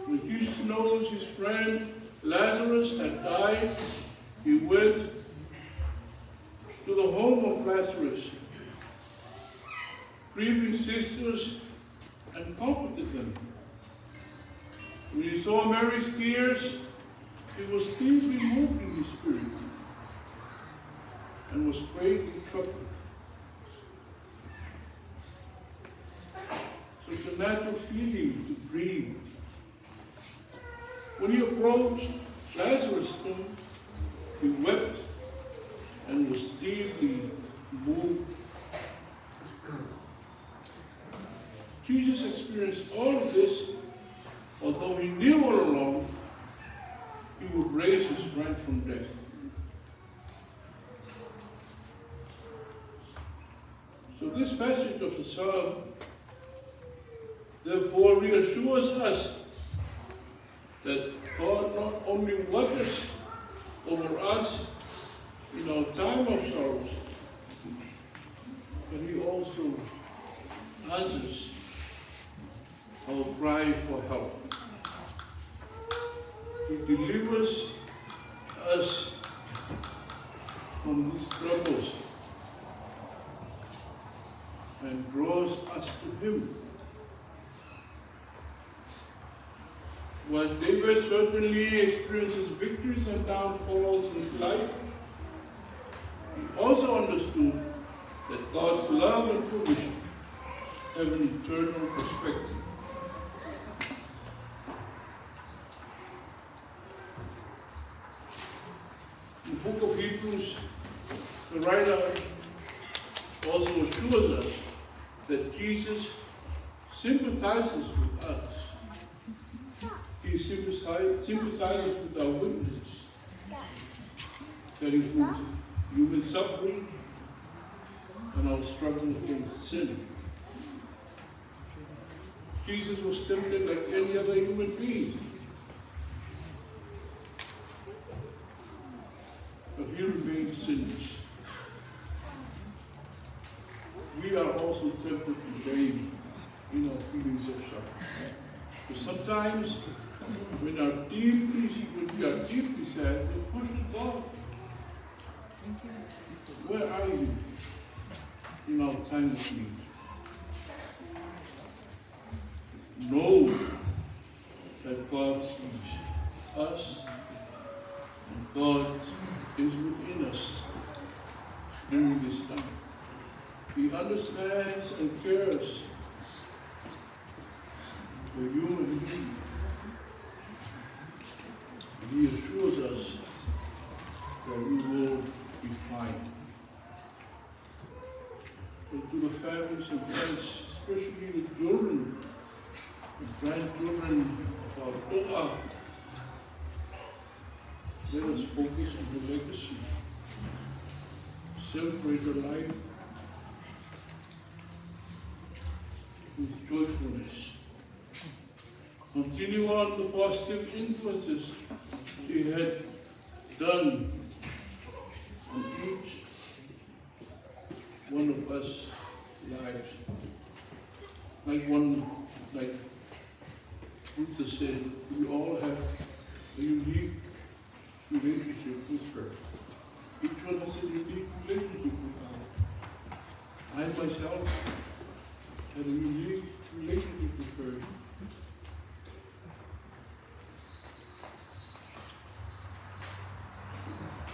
When Jesus knows his friend Lazarus had died, he went to the home of Lazarus, grieving sisters, and comforted them. When he saw Mary's tears, he was deeply moved in his spirit and was greatly troubled. So it's a natural feeling to grieve. When he approached Lazarus' tomb, he wept and was deeply moved. Jesus experienced all of this, although he knew all along he would raise his friend from death. So this passage of the Psalm therefore reassures us that God not only watches over us in our time of sorrows, but he also answers our cry for help. He delivers us from these troubles and draws us to him. While David certainly experiences victories and downfalls in his life, he also understood that God's love and provision have an eternal perspective. In the book of Hebrews, the writer also assures us that Jesus sympathizes with us. He sympathizes with our weaknesses. That includes human suffering and our struggle against sin. Jesus was tempted like any other human being. But he remained sinless. We are also tempted today in our feelings of sorrow. But sometimes when we are deeply sad, we question God. Where are you in our time of need? Know that God sees us and God is within us during this time. He understands and cares for you and me. And he assures us that we will be fine. But to the families and friends, especially the children and grandchildren of our To'a, let us focus on the legacy. Celebrate her life with joyfulness. Continue on the positive influences she had done on each one of us lives. Like Ruta said, we all have a unique relationship with her. Each one has a unique relationship with her. I myself had a unique relationship with her.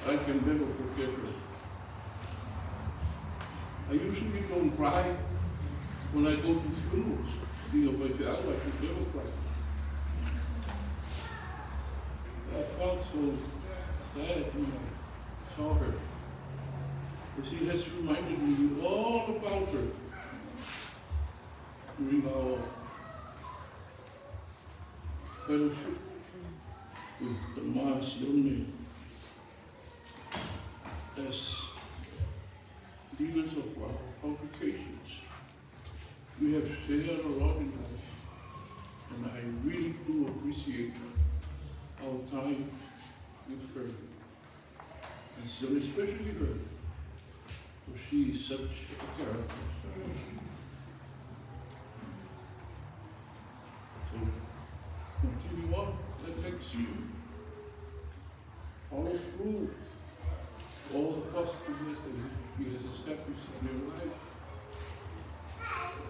I can never forget her. I usually don't cry when I go to funerals. Being a I should never cry. I felt so sad when I saw her. But she has reminded me all about her during our fellowship with the Mass Yone as leaders of our congregations. We have shared a lot in life, and I really do appreciate our time with her, and so especially her. For she is such a character. So continue on that legacy. Follow through all the positiveness that he has established in your life.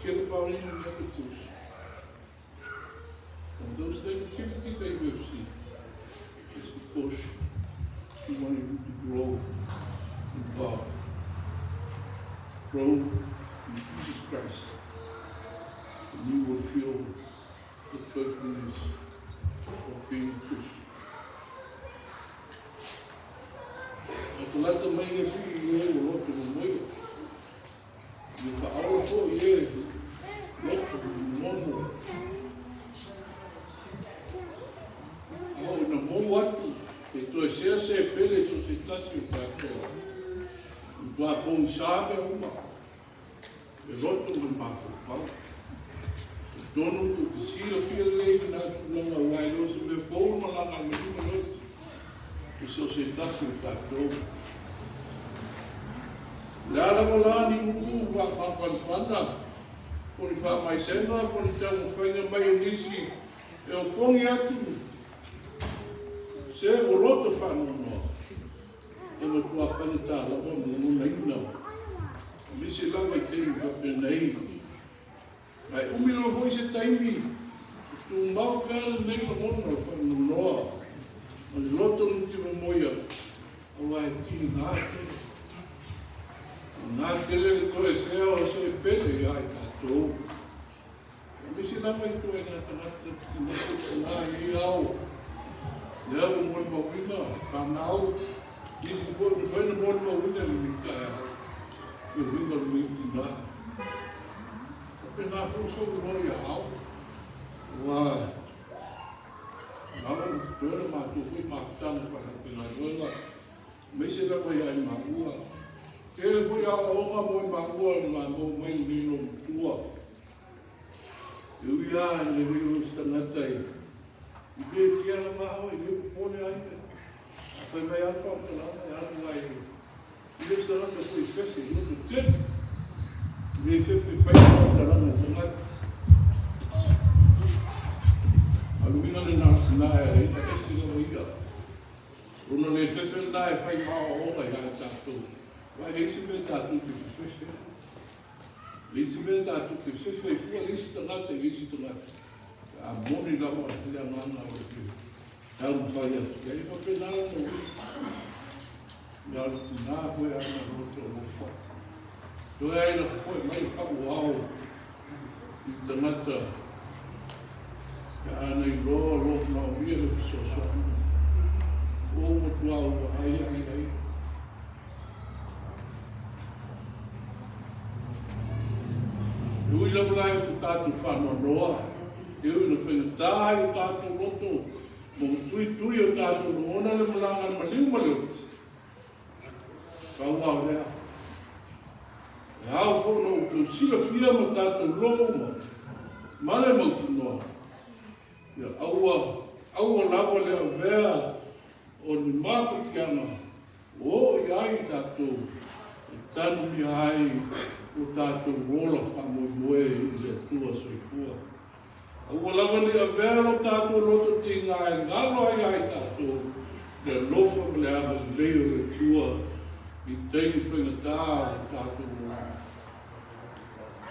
Forget about any negatives. And those negativities that you have seen, it's because he wanted you to grow in God. Grow in Jesus Christ. And you will feel the joyfulness of being a Christian. A talata mai le alii i e ua loto momoia. Ia faaola foi e loto momomo. A oo ina mou atu e toe sea se pele so se tasi o tatou. E matua pogisa mea uma, le loto ma le mafaufau. E tonu tou te silafia lelei lena tulaga aua e le o se mea fou le malaga a le maliu ma le oti i so o se tasi o tatou. O le a lava la ni upu faamafanafana po o ni faamaisega po o ni taumafaiga mai o nisi e opogi atu se ua loto faanoanoa, e matua faigata lava ona lagonaina nisi lava i taimi faapenei. Ae umi loa foi se taimi e tumau pea lenei lagona o le faanoanoa ma le loto nutimomoia, aua e tiga tele. Tiga tele le toesea o se pele ia i tatou. Aemaise lava i ituaiga tagata i tina i ia ao, lea ua molimauina fanau, nisi foi ua mafai ona molimauina i lenei taeao le uiga o lenei tina. Faapena foi sou iloa ia ao, aua lava ua totoe le matou foi mafutaga faafaigaluega, aemaise lava ia i maua. Tele foi aoaoga mo i maua na maua mai lenei loomatua. E ui lava i le leo o se tagata i le tia lava au e le popole ai. A fai mai lava le faamatalaga e alu ai i le se tagata foi e fese i loto tele. I le fefe fai le faamatalaga i tagata. A o le uiga lena o le tina e ala ai ona ese lava ia. Ona le fefe lena e fai ma aoaoga ia i tatou. Aua e leai se mea tatou te fefefe ai. Le isi mea tatou te fefe ai fua le isi tagata i le isi tagata, pe a moni lava le agaga o le taumafai atu i ai. E faapena lona uiga. Ia o le tina foi a na loto alofa. Toe ai na foe mai le fauao i le tagata pe a na iloa o lo manaomia le fesoasoani. O matua ua ai ai ai. E ui lava la i so tatou faanoanoa, e ui ina faigata ai o tatou loto ma ua tuitui o tatou lagona le malaga a le maliu ma le oti, pau lava o lea, e ao foi ona outou silafia ma tatou iloa uma ma le mautinoa, ia aua, aua lava le avea o ni mafatiaga Ua oo i ai tatou e tanumia ai o tatou ola faamoemoe i le Atua Soifua. Aua lava ne i avea lo tatou loto tiga e galo ai ia i tatou le alofa ma le agalelei o le Atua i taimi faigata o lo tatou olaga.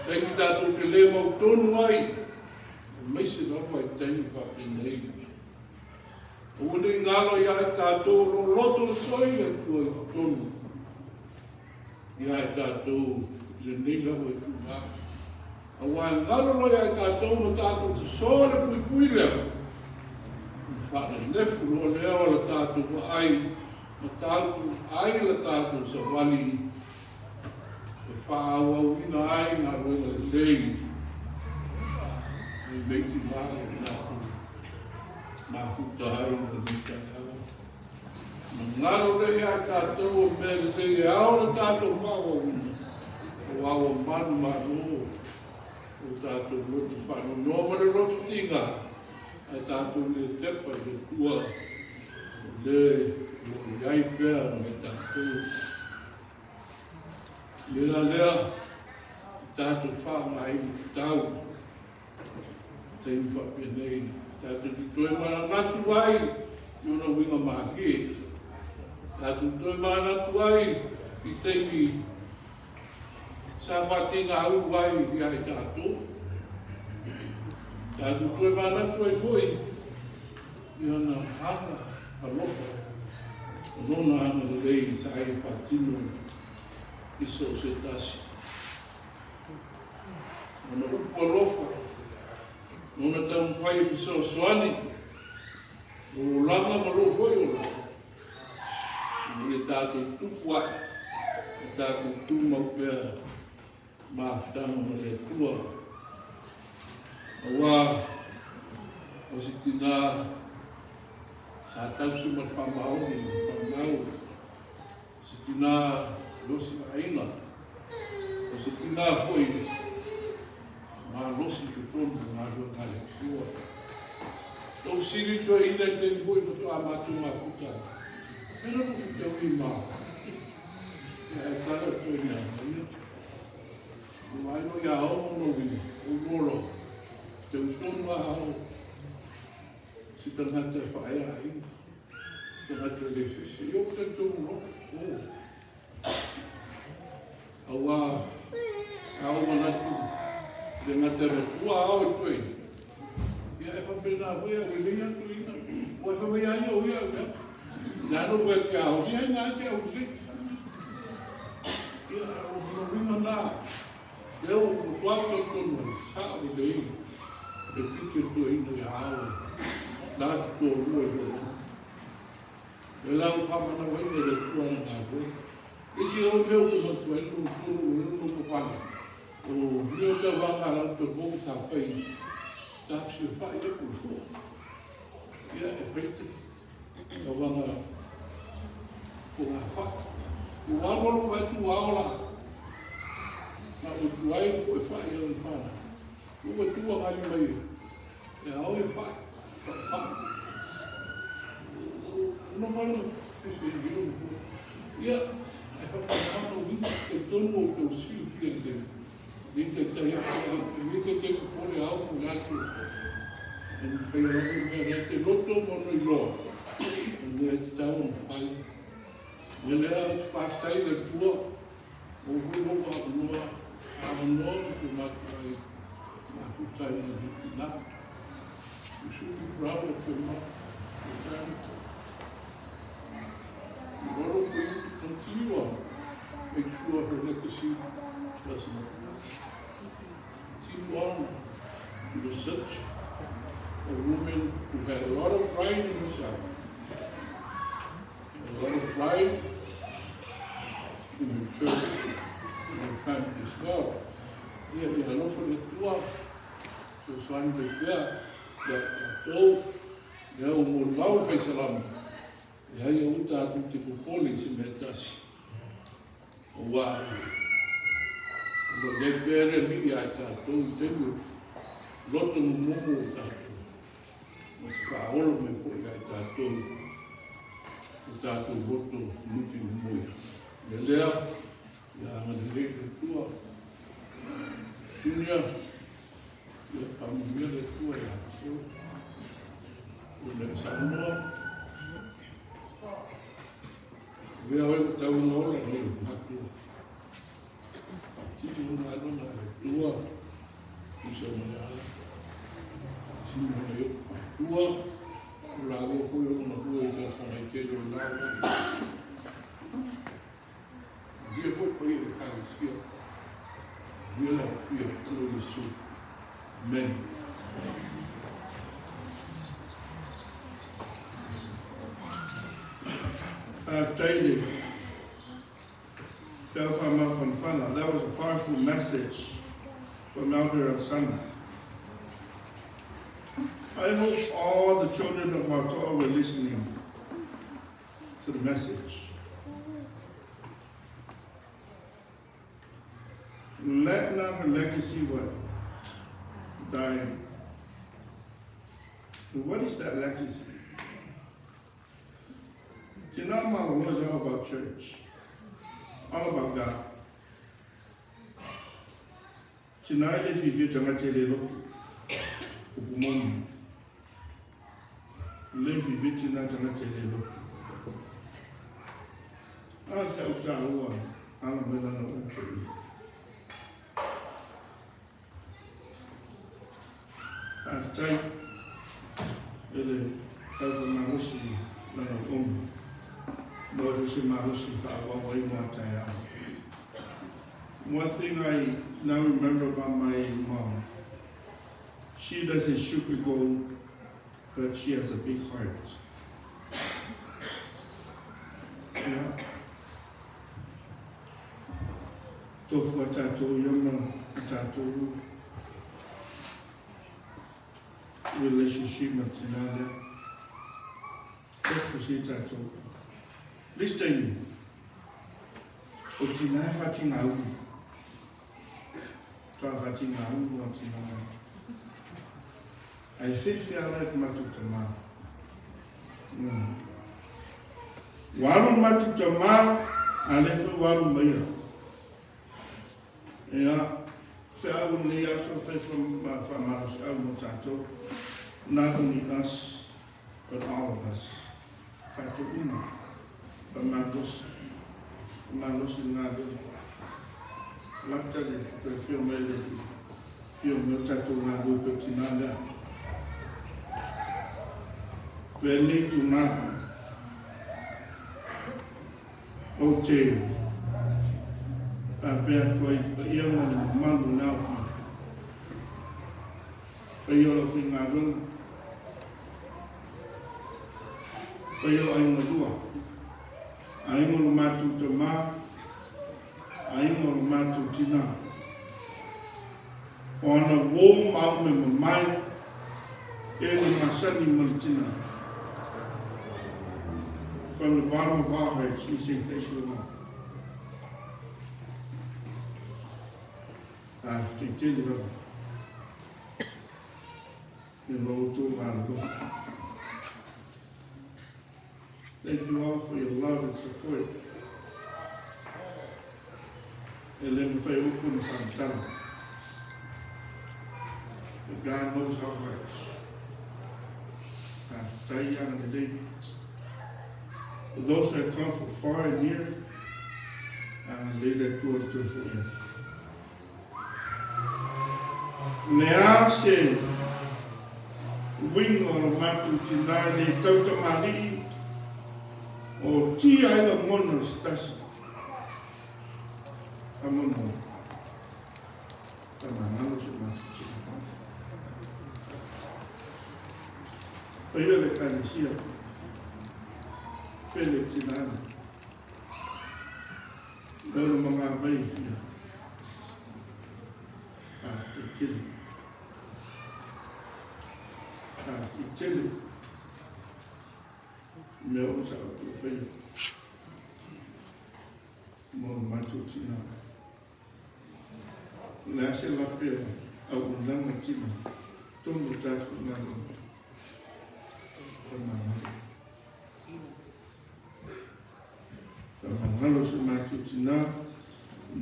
Taimi tatou te le mautonu ai, aemaise lava i taimi faapenei. Aua ne i galo ia i tatou o lo o loto le toi le Atua i totonu ia i tatou i lenei lava itula. Aua e galo loa ia i tatou ma tatou sosō le puipui lea, ona faananefu loa lea o le tatou vaai ma tatou ai le tatou savali e faaauauina ai galuega lelei lenei tina o tatou mafuta ai i lenei taeao. Magalo lea ia tatou o mea lelei e ao le tatou faaauauina, aua ua manumalo o tatou loto faanoanoa ma le loto tiga, ae tatou le tepa i le Atua o le o lo o i ai pea ma i tatou. Le la lea, tatou faaaogaina tatau taimi faapenei tatou te toe mananatu ai i ona uiga malie, tatou toe manatu ai i taimi sa faatinaulu ai ia i tatou, tatou toe manatu ai foi i ona aga alofa, o lona agalelei sa ia faatino i so o se tasi. Ona upu alofa, lona taumafai e fesoasoani, lou olaga ma lou foi olaga, ina ia tatou tupu ae, ma tatou tumau pea mafutaga ma le Atua. Aua o se tinā sa tausi ma le faamaoni ma le faamau, O se tinā losi aiga, o se tinā foi malosi i totonu o galuega a le Atua. Tou sili toeaina i taimi foi faatoa matou mafuta ai. Mea na ou tau i ma. Ia ae tala o toeaina ia. O ai no ia o no wina, o lolo. Tau tonu a ao si tangata e whaea ai. Tagata le fefe. Io te tonu no. O. Aua a o manatu le gata me tua ao i koe. Ia e whapena koe au e lei atu ina. Ua e whawai ai au ia au ia. Nā no koe te ao, ia nā te au lei. Ia o no winga nā. Leo o tua tonu tonu ai, sa o lei. E pite tua ina ia ao. Nā te tō lua i o. E lau whamanawaina le Atua ana galuega. Isi o mea o te matua ai lo tolu o le no whana. O mea o te wanga lau te mou sa whai taxi o whai e ku fua. Ia e whai te ka wanga ko ngā wha. O walo lo wai tu ao la. Na o tu ai ko e whai e o whana. Ua tua ngai mai e ao e whai. Whai. No mai no e se i o Ia, e whakapahana wina te tonu o tō silafia te ni te te ni te te pole au mo le atu. E ni whai rau mea nei te loto mo nui loa. E mea te tau o pai. Me lea te whātai le tua o hui loa noa a noa mo te mātua ai mahutai na hiki nā. You should be proud of your mom, your parents. In order for you to continue on, make sure her legacy does not die. Continue on. She was such a woman who had a lot of pride in herself. A lot of pride in her church, in her family as well. Ia, ia alofa le Atua, fesoasoani mai pea ia tatou, lea ua molimau le faisalama, e ai aua tatou te popole i se mea tasi. Aua o lo o i ai pea le Alii ia i tatou i taimi o loto momomo o tatou, ma te faaola mai foi ia i tatou o tatou loto muti momoia. O le mea lea, ia agalelei le Atua. Junior, ia faamanuia le Atua ia te oe. O le saunoa, Mea oe ua tau ona ola nei o matua. Tino ona galuega a le Atua, usa ma le ala. Tino ona i oku matua, o lāua foi ona matua i tausaga i tele o lāua. Manuia foi paia o le Ekalesia. Manuia le Alofia o Iesu. Amen. Faafetai le Tau Whaamafanafana. That was a powerful message from Elder Alesana. I hope all the children of Vatoa were listening to the message. Let not her legacy what? Die. What is that legacy? Tina Malo was all about church, all about God. Tina e le fiafia tagata e le lotu. Upu moni. Le fiafia tina tagata e le lotu. A se au tāua ala mai lana upu i. Faafetai e le taufamalosi lana uoga. Maua foi se malosi faaauau ai mo a taeao. One thing I now remember about my mom, she doesn't sugarcoat, but she has a big heart. Yeah. Tofu a tātou ia ma a tātou relationship ma tina lea. Tofu si tātou. This taimi, o tina e whati ngā uru. Toa whati ngā uru a tina lea. Ai whewhi ala e te matu tamā. Ua alu matu tamā, a le foi ua alu mai au. Ea, feau o lenei aso fai whaamalosi au mo tātou, not only us, but all of us. Tātou uma, whamalosi, whamalosi ngā reo. Lata le toe whio mai le whio mai o tātou ngā reo pe tina lea. Pēnei tūnā o te faapea atu ai paia ma le mamalu o le aofai. Paia o le aufaigaluega, paia o aiga lua, aiga o lo matou tamā, aiga o lo matou tinā. O ana uō ma aume mamae, e le masani ma le tina. From the bottom of our hearts, we say thank you, Lord. Faafetai tele lava i lo outou malolofa. Thank you all for your love and support. E le mawhai upu na whanatala. But God knows our hearts. Faafetai ana lelei. For those that come from far and near, ana lelei le Atua le toe foʻi atu. Le a se uiga o le matou tinā e nei tautamalii o tia ai lagona o se tasi faamolemole. Faamagalo si o matou tinā. Paia le Ekalesia, pele tinā nei. Lolo ma ngā vai e whia. Faafetai tele. Faafetai tele. Mea o sa outou faia. Mo le matou tina. O le a se lape o auaunaga tina. Tonu o tatou galuega. Faamagalo. Faamagalo si o matou tina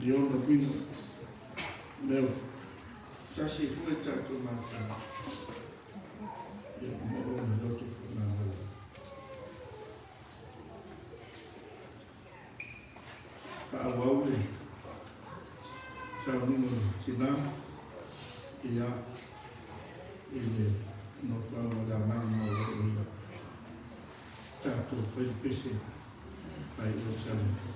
i ona uiga. Mea sasi foi tatou matou. Ia mo ona loto faamagalo. Faaauau le saunoaga o le tina ia i le nofoaga o le Agaga Maualalo ia tatou fai le pese faaiu o saunoaga.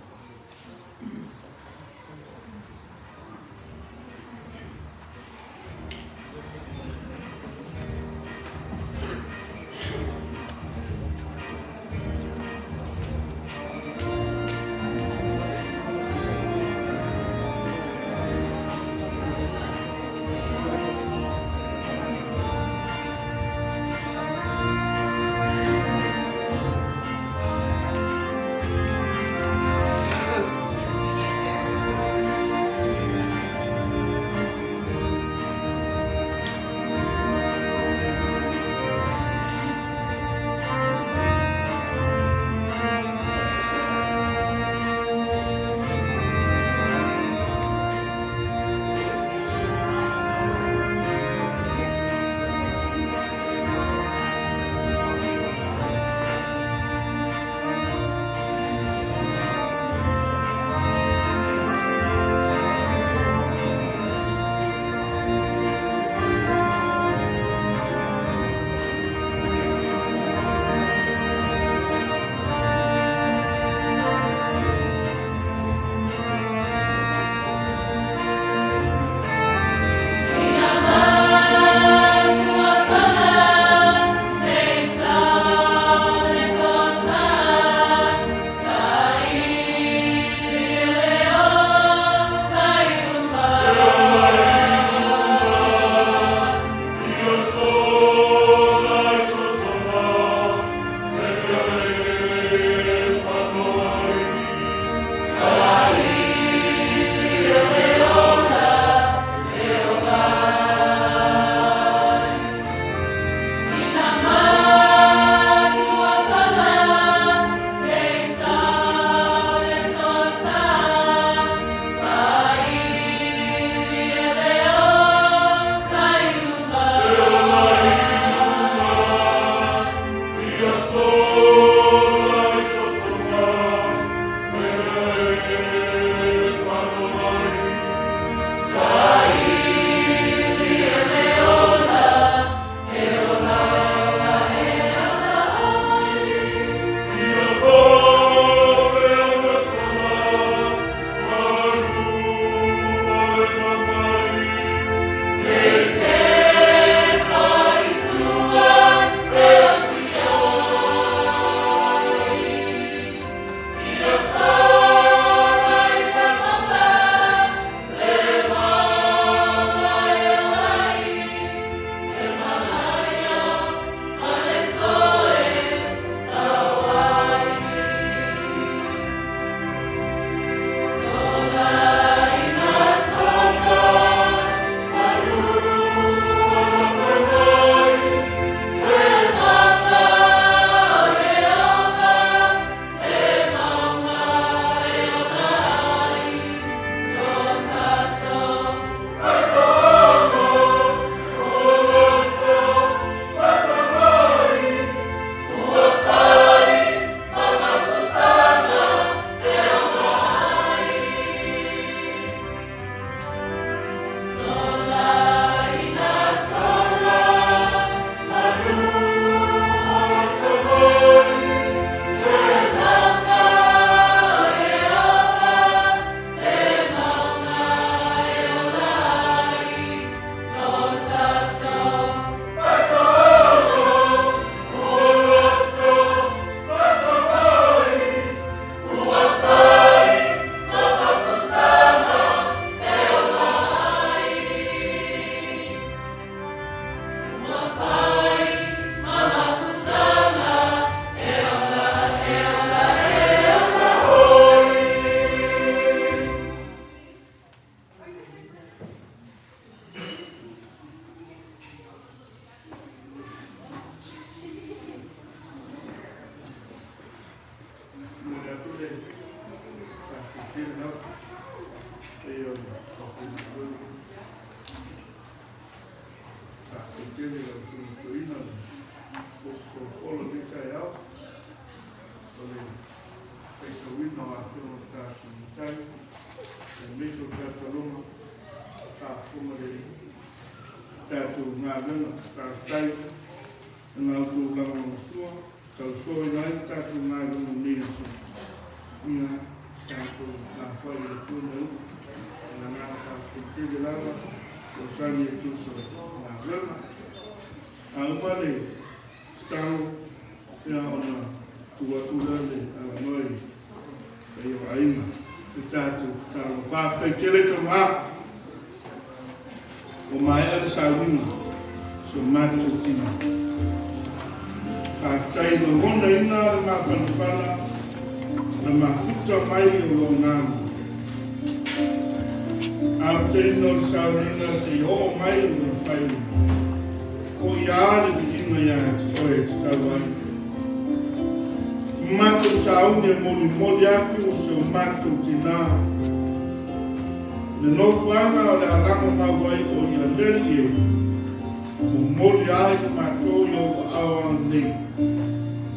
o le faitauina o afioga o le tatou Matai, aemaise o tatou aloga, faafofoga le tatou galuega. Faafetai i la outou lagolagosua, tausoaina ai le tatou galuega i lenei aso. Ia tatou lafoai i le Atua mea uma. O le agaga faafetai tele lava, fesoasoani e tusa o galuega. A uma le tatalo, ia ona tuu atu lea le avanoa i paia o aiga i tatou tatalo. Faafetai tele tama. Ua maea le sauniga o si o matou tina. Faafetai i lagonaina le mafanafana na mafuta mai o lou agaga. Aoteina o le sauniga se i oo mai o lona faaiuga. Foi a le viiga ia te oe e tatau ai. Matou sauni e molimoli atu o si o matou tina. Le nofoaga o le a lago mau ai o ia leli e momoli ai i matou i ou aao aganei,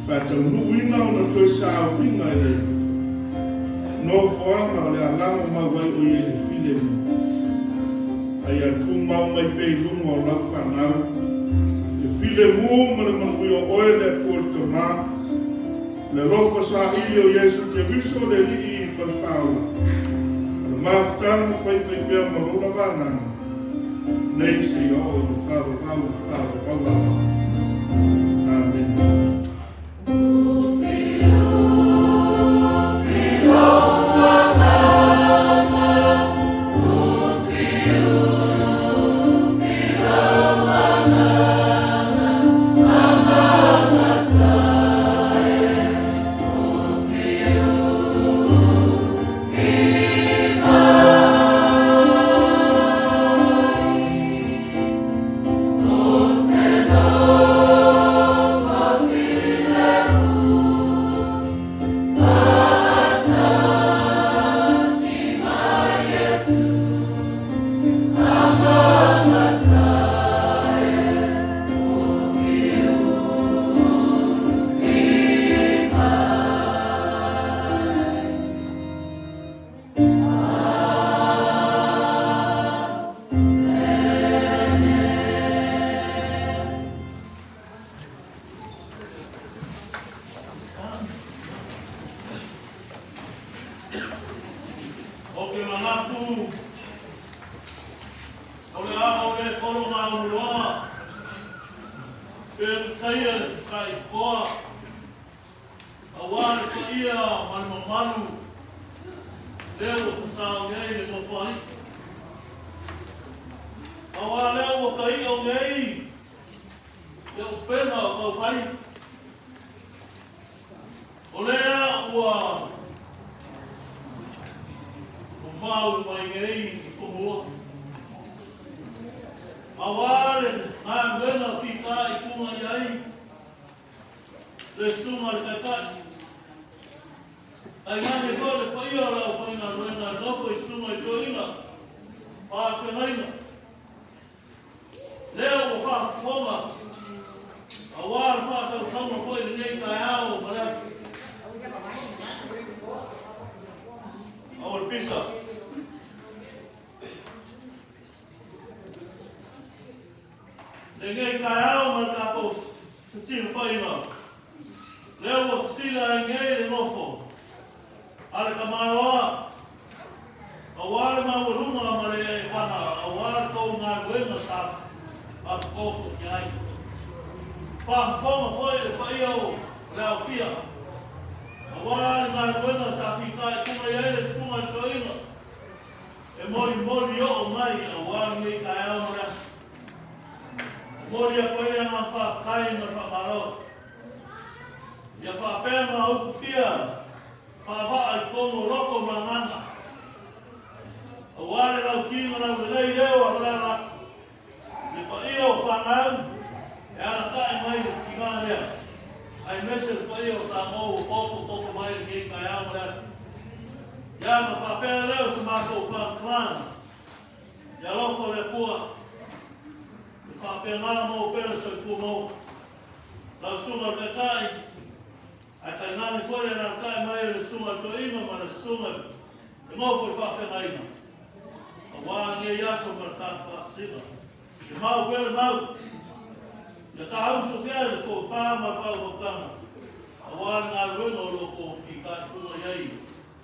faataunuuina ona toe sauniga i le nofoaga o le a lago mau ai o ia i le filemu, a ia tumau mai pea i luga o lau fanau le filemu ma le manuia o oe le Atua le Tama, Le alofa saili o Iesu Keriso le Alii ma le Faaola, o le mafutaga faifaipea ma lona vagana, nei seia oo i le faavavau o le faavavau lava. Amene. O ke manatu, o le a o le kolo maumuloa, pe taia le taikoa, aua le paia ma le mamalu, lea ua sasao nei le Nofoalii. Aua lea ua taia o nei le upega o taufai. O lea ua mau mai nei i Tumua. Aua le galuega fita i tunga i ai le susuga i le Taitai. Tainane foi le paia o le aufaigaluega e nofo i susuga i toeaiina faafeagaiga. Lea ua faafofoga aua le faasausauga foi i lenei taeao ma le aso. Aua le pisa. Lenei taeao ma le tatou fesilafaiga, lea ua sisila ai nei le nofo a le tamaloa Aua le maualuga ma le evaga, aua le tou galuega sa faafofoga i ai. Faafofoga foi le paia o le aofia, aua le galuega sa fitaituga i ai le Susuga i le Toeaina, e molimoli oo mai aua lenei taeao ma le aso. Momoli atu ai le agaga faafetai ma le faamalo. Ia faapea ona utufia Faavaa i totonu o loto ma agaga, aua le lauti ma laulelei leo a Faleala, le paia o fanau e alakaʻi mai le tina lea, aemaise le paia o Samoa ua potopoto mai lenei taeao ma le aso. Ia ma faapea lea o se matou faamatalaga, Ia alofa le Atua, ia faapena mo pele soifua maua. Lau Susuga i le Taitai, Ae tainane foi le alaalatai mai o le Susuga i le Toeaina ma le Susuga i le Nofo i le Faafeagaiga, aua lenei aso ma le tatou faatasiga. Ia mau pea le mau, ia taauso pea le tofa ma le faautautaga, aua le galuega o lo o outou fitaituga i ai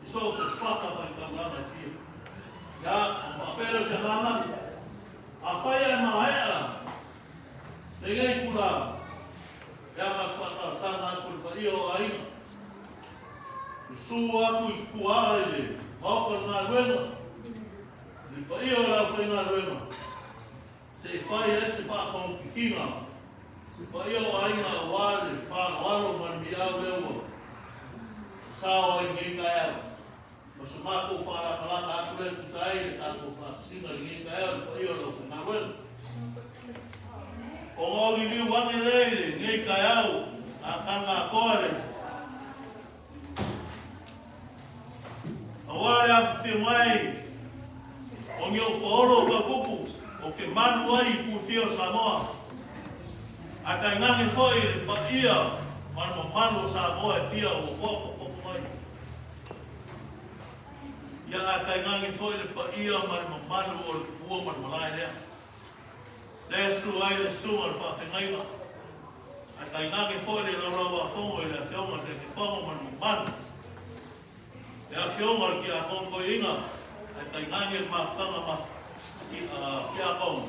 i so o se fata faitaulaga e fia. Ia, ona faapea lea o se agaga, afai ae maea lenei itula, Ia ma se faatalosaga atu i le paia o aiga, susu atu i tua i le Maota o le Galuega, i le paia o le aufaigaluega, se i fai ai se faatogafitiga i le paia o aiga aua le faaaloalo ma le miau lea ua sao ai i lenei taeao. Ma so matou faalatalata atu lea e tusa ai le tatou faatasiga i lenei taeao i le paia o le aufaigaluega. Ona o liliu ane lea i lenei taeao a tana atoa le aua le afifio mai o ni ou paolo o taupupu ou te malu ai i itu e fia o Samoa, ae tainane foi le paia ma le mamalu o Samoa e fia ua poapoapopo mai. Ia ae tainane foi le paia ma le mamalu o le tupua ma le malae lea. Lea e susu ai le susuga i le faafeagaiga, ae tainane foi le laulauafono i le Afioga i le Taitaifono ma le mamalu, le Afioga i le Tiakono Toeaina, ae tainane le mafutaga tiakono,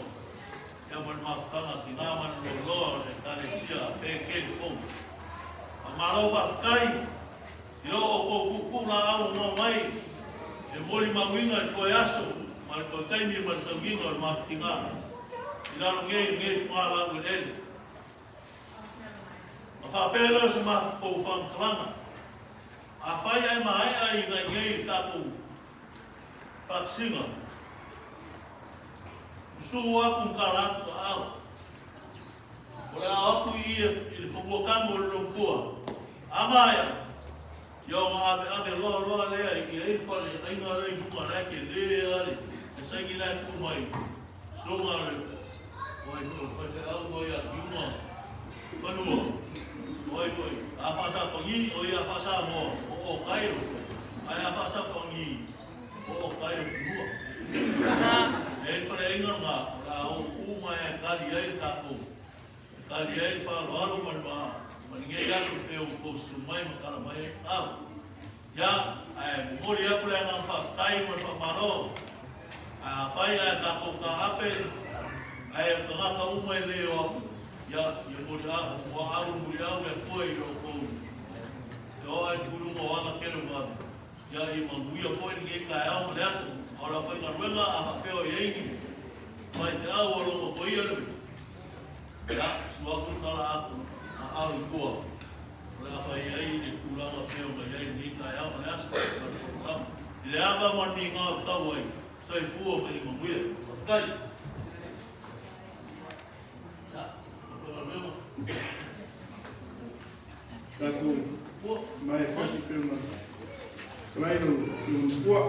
ia ma le mafutaga tina ma le loaloa o le Ekalesia a PK Fou. Faamalo faafetai i lo outou tuutuu laau mamao mai e molimauina i le toe aso ma le toe taimi ma le sauniga o le mafatiga i lalo nei i lenei fogalau eleele. Na faapea lea o se matou faamatalaga, afai ae maea i nai nei le tatou faatasiga, susuu atu ma tala atu aao. O le a o atu i i i le fanua tanu o le Lomatua. A maea, ia ona aveave loa loa lea i ai le fale aiga lea i luga la e tele lava le saini la e tuu mai susuga le o ai o le faifeau o ia Kiuma Fanua o ai foi a faasapagi o ia faasamoa o o Kailo ae a faasapagi o o Kailo Fanua. E ai le fale aiga lena o le a o uma ai e tali ai le tatou e tali ai le faaaloalo ma le ma lenei aso pei o outou susu mai ma tala mai ai au. Ia, ae momoli atu le agaga faafetai ma le faamalo. Ae afai ae tatou taape ae o tagata uma e le o atu, ia, ia moli a, ua au muli au le Atua i lo outou e o ai tuluga o aga tele o vave. Ia, ia manuia foi lenei taeao ma le aso, a o le aufaigaluega a faapea o i ai ni faifeau o lo o nofoia le Ia, sua atu le tala atu a au i tua, o le a fai ai le tulaga pei ona i ai lenei taeao ma le aso ma le polokalame. I le ava ma le migao e tau ai, soifua ma ia manuia. Faafetai. Ia, aufaigaluega. Tatou mai kasi pe ona talai lo matua.